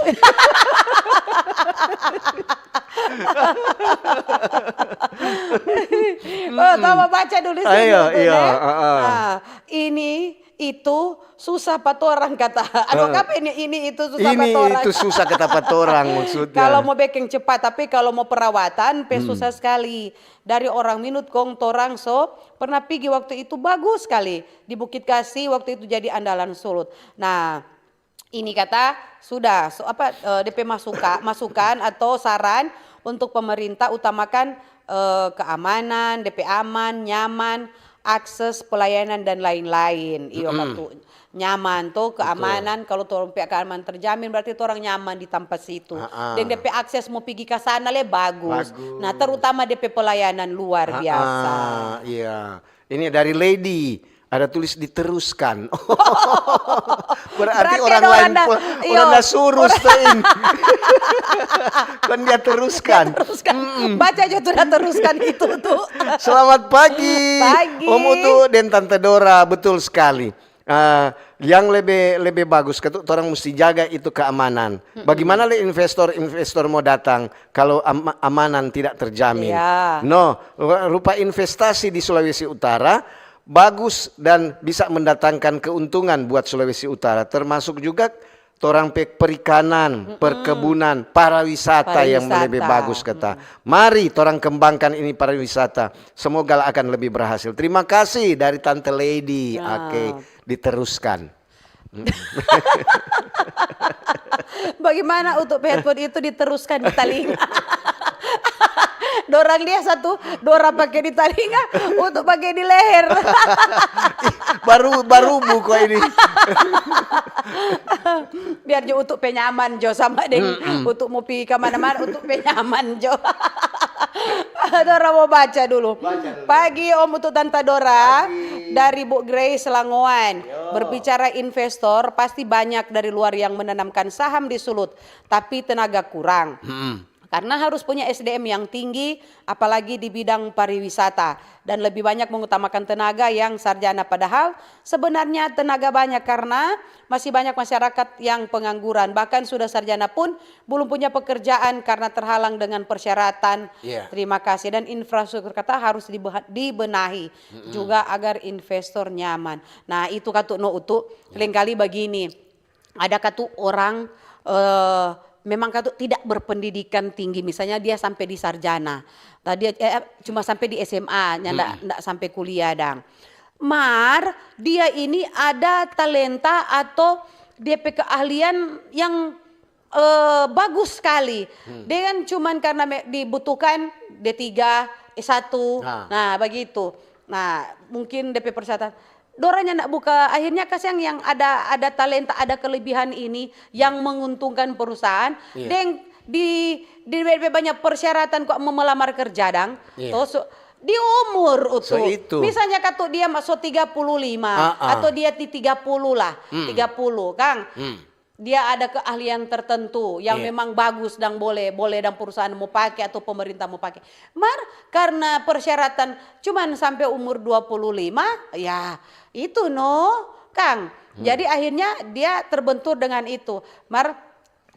Oh, tau baca dulu sih. Ayo, iya. Nah, ini itu susah pa torang kata. Aduh, kapa ini, ini itu susah pa torang. Ini itu susah kata pa torang maksudnya. Kalau mo bekeng cepat, tapi kalau mo perawatan, pe susah skali. Dari orang Minut kong torang so pernah pigi waktu itu bagus skali. Di Bukit Kasi waktu itu jadi andalan sulut. Nah, ini kata sudah, so, apa, eh, depe masuka-, masukan atau saran untuk pemerintah utamakan, eh, keamanan, depe aman, nyaman, akses, pelayanan, dan lain-lain. Iyo, katu nyaman to, keamanan, kalau torang pe keamanan terjamin, berarti torang nyaman di tampa situ. Deng depe akses mo pigi ka sana le bagus. Nah, terutama depe pelayanan luar biasa. Iya. Ini dari Lady. Ada tulis diteruskan. Berarti orang lain pula, orang da suruh stein. Kan dia teruskan. Teruskan. Baca aja tuh, udah teruskan itu tuh. Selamat pagi, Om Utu dan Tante Dora. Betul sekali. Ah, yang lebe, lebe bagus katu, torang musti jaga itu keamanan. Bagimana le investor-investor mo datang kalo am-, amanan tidak terjamin? No, rupa investasi di Sulawesi Utara bagus dan bisa mendatangkan keuntungan buat Sulawesi Utara, termasuk juga torang pe perikanan, perkebunan, pariwisata yang lebe bagus kata. Mari torang kembangkan ini pariwisata. Semoga akan lebih berhasil. Terima kasih dari Tante Lady. Oke, diteruskan. Bagaimana untuk headphone itu diteruskan di talinga? Dorang dia satu, Dora pake di talinga, untuk pake di leher. Baru, baru buka ini. Biar jo untuk penyaman jo sama deng untuk mo pi kamana-mana untuk penyaman jo. Dora mo baca dulu. Pagi Om, untuk Tanta Dora dari Bu Grace Langoan. Berbicara investor, pasti banyak dari luar yang menanamkan saham di Sulut, tapi tenaga kurang. Karena harus punya S D M yang tinggi, apalagi di bidang pariwisata, dan lebih banyak mengutamakan tenaga yang sarjana. Padahal sebenarnya tenaga banyak karena masih banyak masyarakat yang pengangguran, bahkan sudah sarjana pun belum punya pekerjaan karena terhalang dengan persyaratan. Terima kasih. Dan infrastruktur kata harus dibeha-, dibenahi juga agar investor nyaman. Nah, itu katu no utu, lengkali bagini. Ada katu orang, eh, memang katu tidak berpendidikan tinggi, misalnya dia sampe di sarjana, tadi, eh, cuma sampe di S M A, nyanda, ndak sampe kuliah dang. Mar, dia ini ada talenta atau dia pe keahlian yang, eh, bagus skali. Dengan cuman karena me-, dibutuhkan D tiga, S satu, nah, bagitu. Nah, mungkin dia pe persyaratan. Dorang nyanda buka, akhirnya kasiang yang ada, ada talenta, ada kelebihan ini yang menguntungkan perusahaan, deng di, di be-, be-, banyak persyaratan kok mau melamar kerja dang. To, so, di umur utu. Misalnya katu dia ma-, so tiga puluh lima, atau dia di tiga puluh lah, tiga puluh, kang. Dia ada keahlian tertentu yang memang bagus dang boleh, boleh dang perusahaan mo pake atau pemerintah mo pake. Mar, karena persyaratan cuman sampe umur dua puluh lima, ya itu no, kang. Jadi akhirnya dia terbentur dengan itu. Mar,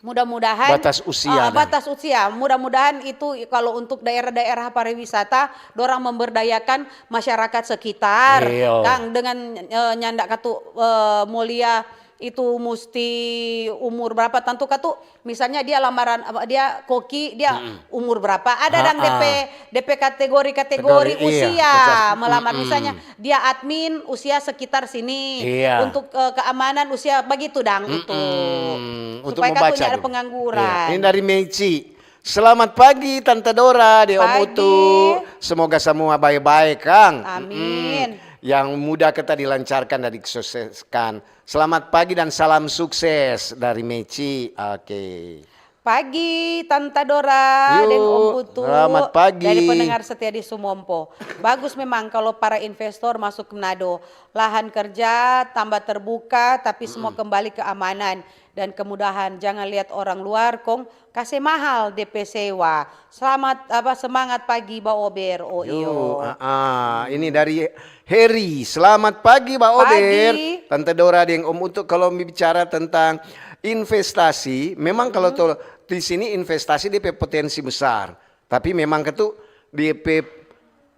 mudah-mudahan, batas usia, ah, batas usia. Mudah-mudahan itu kalau untuk daerah-daerah pariwisata, dorang memberdayakan masyarakat sekitar, kang, dengan, eh, nyanda katu, eh, mo lia itu musti umur berapa, tantu katu, misalnya dia lamaran, apa, dia koki, dia umur berapa, ada dang depe, depe kategori-kategori usia melamar, misalnya dia admin usia sekitar sini, untuk, eh, keamanan usia bagitu dang, untuk supaya katu nyanda ada pengangguran. Ini dari Meici. Selamat pagi Tante Dora deng Om Utu. Semoga semua bae-bae kang. Amin. Yang muda kita dilancarkan dan disukseskan. Selamat pagi dan salam sukses dari Meci. Oke. Pagi Tanta Dora deng Om Utu. Selamat pagi. Dari pendengar setia di Sumompo. Bagus memang kalau para investor masuk Manado. Lahan kerja tambah terbuka, tapi semua kembali keamanan dan kemudahan. Jangan lihat orang luar kong kase mahal depe sewa. Selamat, apa, semangat pagi, Ba Ober. Oh, iyo. Ah, ah. Ini dari Heri. Selamat pagi, Ba Ober. Tante Dora deng Om Utu, kalau bicara tentang investasi, memang kalau to-, di sini investasi depe potensi besar. Tapi memang katu depe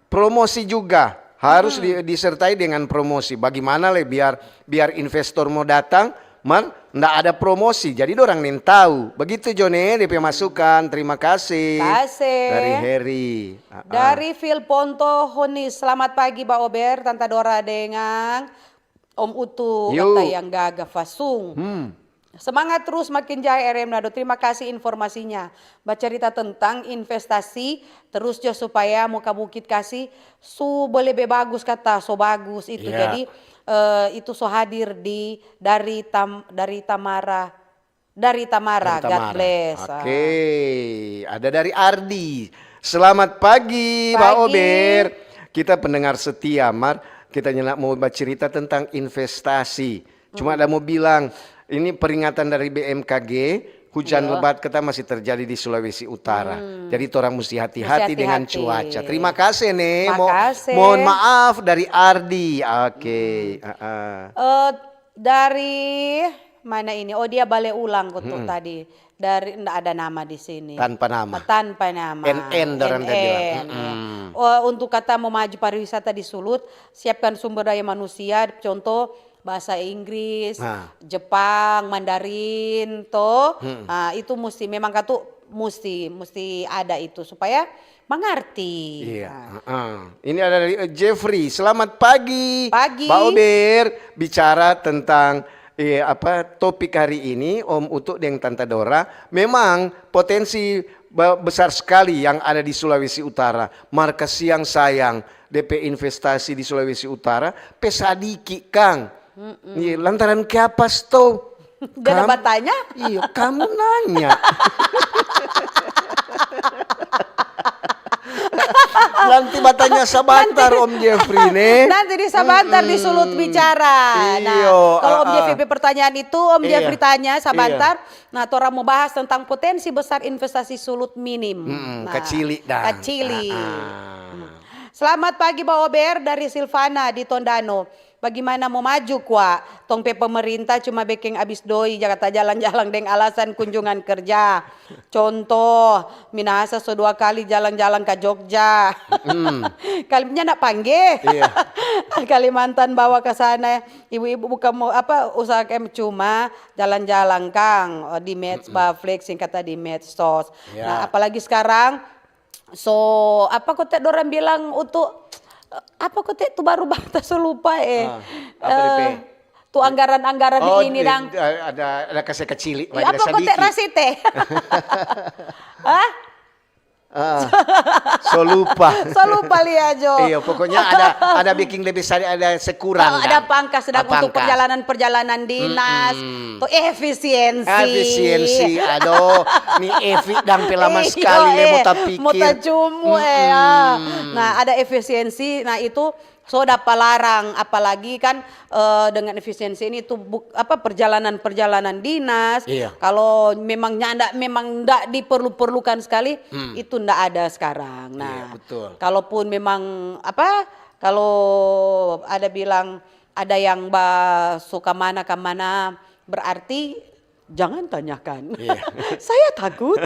promosi juga harus di-, disertai dengan promosi. Bagimana le biar, biar investor mo datang, mar nda ada promosi, jadi dorang nintau. Begitu jo ne depe masukan. Terima kasih. Dari Heri. Ah, ah. Dari Phil Ponto Honis, selamat pagi Ba Ober, Tanta Dora dengang Om Utu, kata yang gaga fasung. Semangat terus makin jahe R M Nado. Terima kasih informasinya. Bacarita tentang investasi terus jo supaya muka bukit kasi su lebe bagus kata, so bagus itu. Jadi, eh, itu so hadir di, dari Tam-, dari Tamara, dari Tamara. God bless. Oke, ada dari Ardi. Selamat pagi, Ba Ober. Kita pendengar setia, mar. Kita nyanda mo bacerita tentang investasi. Cuma ada mo bilang, ini peringatan dari B M K G, hujan lebat kata masih terjadi di Sulawesi Utara. Jadi torang musti hati-hati dengan cuaca. Terima kasih nih. Mohon maaf dari Ardi. Oke. Heeh. Eh, dari mana ini? Oh, dia bale ulang kutu tadi. Dari, ndak ada nama di sini. Tanpa nama. Tanpa nama. N N dorang tadi bilang. Oh, untuk kata mau maju pariwisata di Sulut, siapkan sumber daya manusia, contoh bahasa Inggris, Jepang, Mandarin, toh. Ah, itu musti memang katu musti musti ada itu supaya mangarti. Iya. Heeh. Ini ada dari eh, Jeffrey. Selamat pagi. Pagi. Pak Ober, bicara tentang eh, apa topik hari ini, Om Utu deng Tanta Dora. Memang potensi ba- besar sekali yang ada di Sulawesi Utara. Mar kasiang sayang, D P investasi di Sulawesi Utara pe sadiki, kang. Iya, lantaran kiapa sto? Dia ada batanya? Iya, kamu nanya. Nanti batanya sabantar Om Jeffrey ne. Nanti di sabantar di Sulut bicara. Nah, Iyo, kalau Om ah, Jeffrey pe pertanyaan itu, Om Iya. Jeffrey tanya sabantar. Nah, torang mau bahas tentang potensi besar investasi Sulut minim. Mm, Nah, kacili dang. Kacili. Ah, ah. Selamat pagi Ba Ober dari Silvana di Tondano. Bagimana mo maju kwa? Tong pe pemerintah cuma bekeng abis doi, ja kata jalang-jalang deng alasan kunjungan kerja. Contoh, Minahasa so dua kali jalang-jalang ka Jogja. Kalinya nda pangge. Iya. Kalimantan bawa ka sana. Ibu-ibu bukan mau apa usaha kem cuma jalan-jalan kang. Oh, di medsos ba flexing kata di medsos. Ya. Nah, apalagi sekarang so apa kote dorang bilang untuk apa kote tu baru bata so lupa eh. Ah, apa depe? Tu anggaran-anggaran Oh, ini di- dang. Ada ada kasih kacili. Ya, apa kote rasite? Hah? Ah, so lupa. So lupa lia jo. Iya, pokoknya ada ada bikin lebih sari ada sekurang. Oh, ada dang. pangkas sedang Apa untuk pangkas? Perjalanan-perjalanan dinas, Mm-mm. tu efisiensi. Efisiensi, aduh, ni Evi dang pe lama Iyo, sekali le eh, mo tapikir. Mo tacumu eh. Ah. Nah, ada efisiensi, nah itu so dapa larang, apalagi kan eh, dengan efisiensi ini tu buk- apa perjalanan-perjalanan dinas. Iya. Kalau memang nyanda memang ndak diperlu-perlukan sekali, itu ndak ada sekarang. Nah, Iya, betul. Kalaupun memang apa kalau ada bilang ada yang ba suka mana ka mana berarti jangan tanyakan. Iya. Saya takut.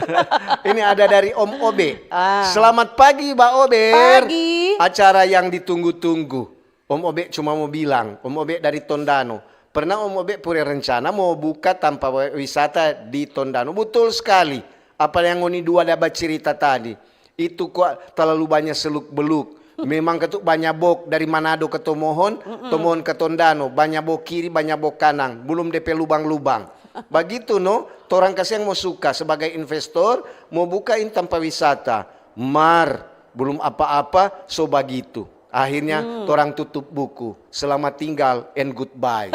Ini ada dari Om Obe. Ah. Selamat pagi, Ba Ober. Pagi. Acara yang ditunggu-tunggu. Om Obe cuma mau bilang, Om Obe dari Tondano. Pernah Om Obe pure rencana mau buka tampa wisata di Tondano. Betul sekali. Apa yang ngoni dua ada bacerita tadi. Itu kwa talalu banya seluk-beluk. Memang katu banya bok dari Manado ke Tomohon, Tomohon ke Tondano, banya bok kiri, banya bok kanang, belum depe lubang-lubang. Bagitu no, torang kasiang mo suka sebagai investor, mo buka ini tampa wisata. Mar, belum apa-apa, so bagitu. Akhirnya torang tutup buku. Selamat tinggal and goodbye.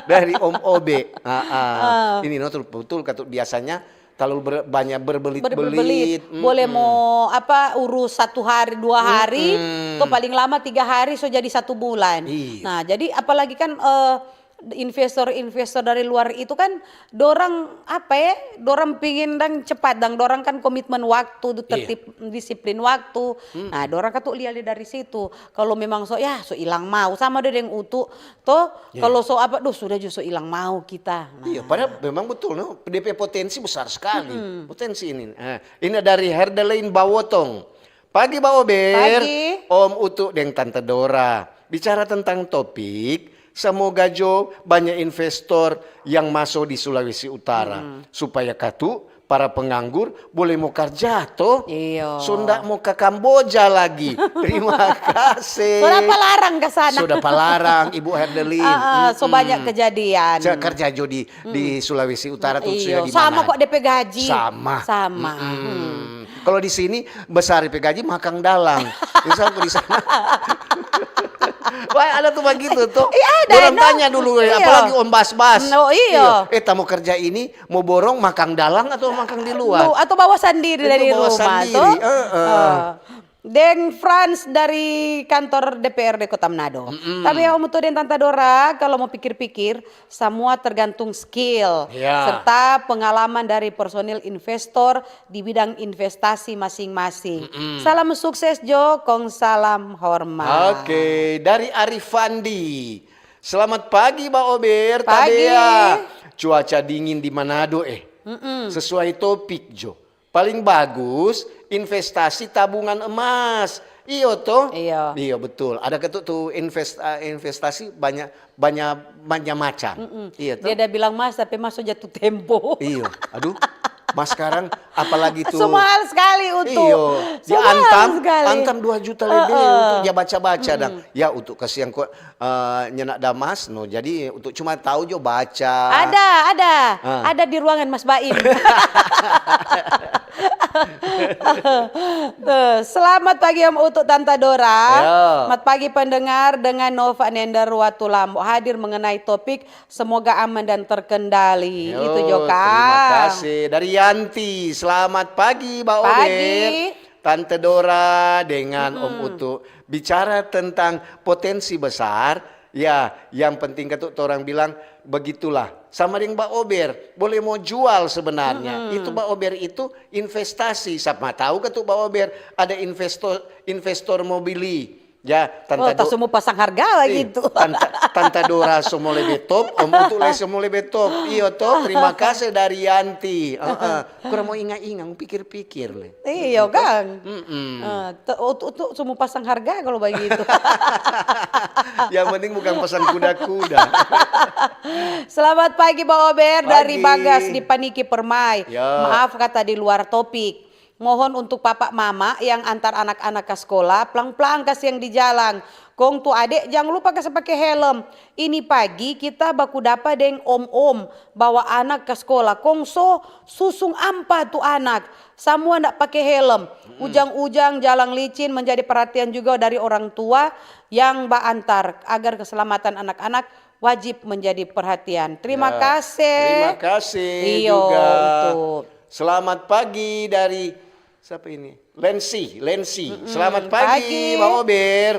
Dari Om Obe. Ah, ah. Ini no betul katu biasanya terlalu ber- banyak berbelit-belit. Berbelit. Boleh mau apa urus satu hari dua hari, atau paling lama tiga hari so jadi satu bulan. Iya. Nah, jadi apalagi kan eh, investor-investor dari luar itu kan dorang apa ya, dorang pingin dang cepat dang, dorang kan komitmen waktu, tertib, disiplin waktu. Nah, dorang katu lia-lia dari situ. Kalau memang so ya so ilang mau sama deh deng utu toh. Kalau so apa, duh sudah jo so ilang mau kita. Nah. Iya, padahal memang betul no, D P potensi besar sekali. Potensi ini. Eh, ini dari Herdelain Bawotong. Pagi Ba Ober, Pagi. Om Utu deng Tante Dora. Bicara tentang topik, semoga jo banyak investor yang maso di Sulawesi Utara supaya katu para penganggur boleh mo karja to. Iyo. So ndak mo ka Kamboja lagi. Terima kasih. So dapa larang ka sana. So dapa larang, Ibu Herdelin. Ah, ah, so banyak kejadian. Saya kerja jo di, di Sulawesi Utara tuh sudah Iyo, di sama mana? kok D P gaji. Sama. Sama. Mm-mm. Kalau di sini besar D P gaji makang dalang. Misal aku di sana. Wah, ada tuh begitu tuh. Iya, ada, Orang no. Tanya dulu ya, Iya. Apalagi Om Bas-Bas. No, iya. Eh, tamu kerja ini mau borong makang dalang atau makang di luar? Lu- atau bawa sendiri Itu dari bawa rumah sendiri, tuh. eh, eh. Eh. Deng Frans dari kantor D P R D Kota Manado. Mm-mm. Tapi ya, Om Utu deng Tanta Dora, kalau mau pikir-pikir, semua tergantung skill Ya. serta pengalaman dari personil investor di bidang investasi masing-masing. Mm-mm. Salam sukses jo, kong salam hormat. Oke, dari Arifandi. Selamat pagi, Ba Ober, Pagi. Tabea. Cuaca dingin di Manado, eh. Mm-mm. Sesuai topik jo. Paling bagus investasi tabungan emas. Iyo to? Iyo. Iyo, betul. Ada ketu tu invest-, eh, investasi banyak, banyak, banyak macam. Mm-mm. Iyo to? Dia ada bilang mas, tapi mas so jatuh tempo. Iyo. Aduh. Mas sekarang apalagi tu So mahal sekali untuk. Iyo. So Ya, mahal antam, sekali. antam dua juta lebih Heeh. untuk dia baca-baca dang. Mm-mm. Ya, untuk kasihan ko, eh, nyenak damas, no. Jadi, untuk cuma tahu jo baca. Ada, ada. Ah. Ada di ruangan Mas Baim. Tuh, selamat pagi Om Utu, Tanta Dora. Ya. Selamat pagi pendengar, dengan Nova Nender Watulambo hadir mengenai topik semoga aman dan terkendali. Yo, Itu jo, terima Kang. kasih. Dari Yanti, selamat pagi, Ba Pagi. Ober. Tante Dora dengan Om Mm-mm. Utu bicara tentang potensi besar, ya, yang penting ketu torang bilang begitulah. Sama deng Ba Ober, boleh mo jual sebenarnya. Mm-mm. Itu Ba Ober itu investasi. Sapa tahu ketu Ba Ober ada investor, investor mo beli. Ya, Tante Oh, tak Do-, semua pasang harga lagi Ih, itu. Tante, Tante Dora so mo lebe top, Om Utu lei so mo lebe top. Iyo to, terima kasih dari Yanti. Heeh. Kurang mo inga-inga, pikir-pikir le. Iyo, Gitu. Kang. Mm-mm. Eh, te-, Utu, Utu semua pasang harga kalau begitu. Yang penting bukan pasang kuda-kuda. Selamat pagi, Ba Ober, dari Pagi. Bagas di Paniki Permai. Ya. Maaf kata di luar topik. Mohon untuk papa mama yang antar anak-anak ka skola, plang-plang kasiang di jalang. Kong tu ade, jang lupa kase pake helm. Ini pagi kita baku dapa deng om-om bawa anak ka skola, kong so susung ampa tu anak. Samua nda pake helm. Mm-mm. Ujang-ujang jalang licin menjadi perhatian juga dari orang tua yang baantar agar keselamatan anak-anak wajib menjadi perhatian. Terima Ya, kasih. terima kasih Iyo, juga. itu. Selamat pagi dari, siapa ini? Lensi, Lensi. Mm-mm. Selamat pagi, Pagi. Bang Ober.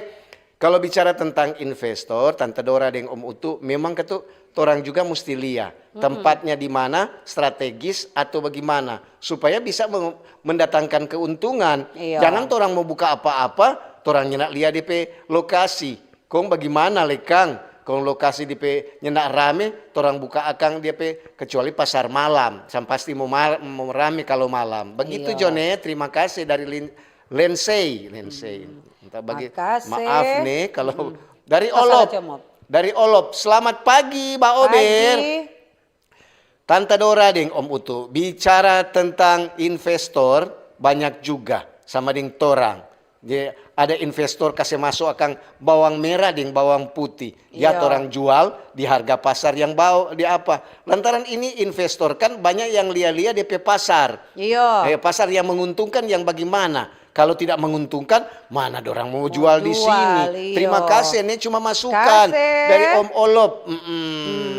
Kalau bicara tentang investor, Tante Dora deng Om Utu, memang ketu torang juga musti lia Mm-mm. tempatnya di mana, strategis atau bagaimana, supaya bisa me-, mendatangkan keuntungan. Iya. Jangan torang mo buka apa-apa, torang nyanda lia depe lokasi. Kong bagimana le kang? Kong lokasi depe nyanda rame, torang buka akang dia pe, kecuali pasar malam. Sang pasti mo mar-, mo rame kalo malam. Begitu Iya. jo ne, terima kasih dari Lin-, Lensei, Lensei. Hmm. Entah bagi-, Makasih. maaf ne kalo Hmm. dari Masalah Olop. comot. Dari Olop. Selamat pagi, Ba Ober. Pagi. Tanta Dora deng Om Utu, bicara tentang investor, banyak juga sama deng torang. Jadi, ada investor kase maso akang bawang mera deng bawang putih. Ya, Iyo. torang jual di harga pasar yang bawa, di apa. Lantaran ini investor kan banyak yang lia-lia depe pasar. Iyo. Eh, pasar yang menguntungkan yang bagimana? Kalau tidak menguntungkan, mana dorang mau Mau jual di jual, sini? iyo. Terima kasih, ini cuma masukan Kasih. dari Om Olop. Mm-mm. Hmm.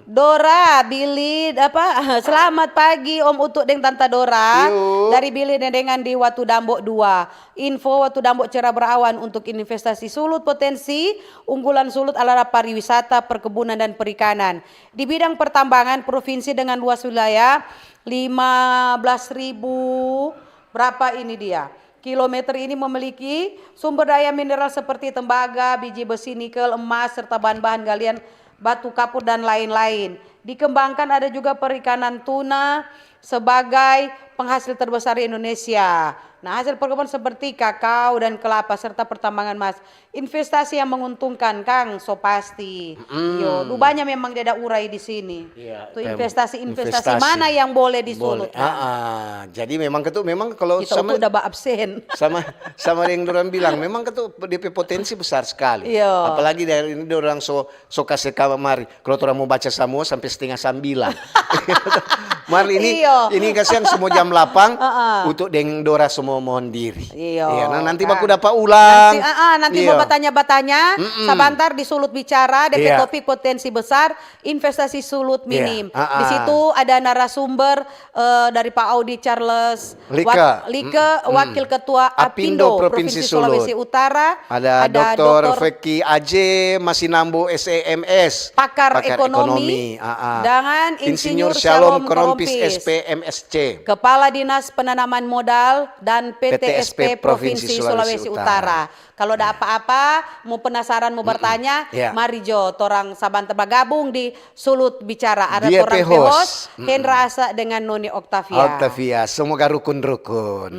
Dora, Billy, apa, selamat pagi Om Utu deng Tanta Dora. Iyo. Dari Billy Dendengan di Watu Dambo dua. Info Watu Dambo cerah berawan untuk investasi Sulut potensi, unggulan Sulut adalah pariwisata, perkebunan, dan perikanan. Di bidang pertambangan, provinsi dengan luas wilayah lima belas ribu berapa ini dia? Kilometer ini memiliki sumber daya mineral seperti tembaga, biji besi, nikel, emas, serta bahan-bahan galian batu kapur dan lain-lain. Dikembangkan ada juga perikanan tuna sebagai penghasil terbesar di Indonesia. Nah, hasil perkebunan seperti kakao dan kelapa serta pertambangan emas. Investasi yang menguntungkan, Kang, so pasti. Mm. Yo, dubanya memang dia ada urai di sini. Iya, Tu tem-, investasi-investasi investasi. mana yang boleh di Boleh. Sulut, Kang? Ah, ah. Jadi memang ketu, memang kalau Kita sama, utuh udah ba absen. sama, sama yang dorang bilang, memang ketu depe potensi besar sekali. Iya. Apalagi dari ini dorang so, so kase kamari. Kalau torang mau baca samua sampe stenga sambilang. Mar ini, Iyo. Ini kasihan semua jam lapang Heeh. Untuk deng dora semua mohon diri. Iyo, Iya, nah, nanti kan. Baku dapa ulang. Nanti, ah, ah, nanti Iyo. Mau bertanya-bertanya, Mm-mm. Sabantar di Sulut Bicara, D P Iya. Topik Potensi Besar, Investasi Sulut Iya, Minim. ah, ah. Di situ ada narasumber eh, dari Pak Audi Charles Like. Wak-, Like, Mm-mm. Wakil Ketua Apindo Apindo Provinsi Provinsi Sulawesi Sulut. Utara, Ada ada Doktor Doktor Feki Aje Masinambu S E M S. Pakar Ekonomi, ah, ah. dengan Insinyur Insinyur Shalom Shalom Korompis Korompis. S P M S C. Kepala Dinas Penanaman Modal dan P T S P P T S P Provinsi Provinsi Sulawesi Sulawesi Utara. Kalau ada apa-apa, mau penasaran, mau bertanya, Ya. mari jo torang Sabantar bagabung di Sulut Bicara. Ada Dia torang pe pe host, host. Mm-mm. Hendra Asa dengan Noni Octavia. Octavia, semua garukun-rukun.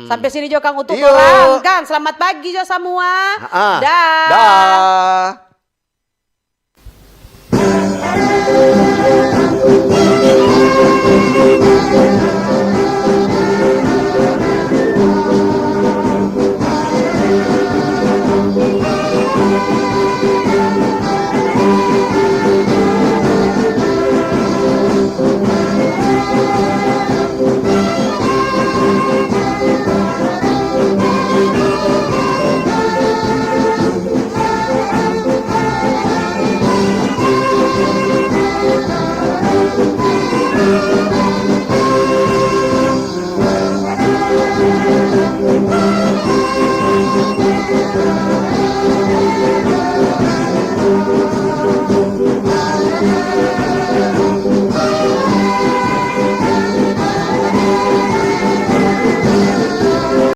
Sampai sini jo kang untuk Iyo. torang, kang. Selamat pagi jo semua. Ah, ah. Dah. Dah.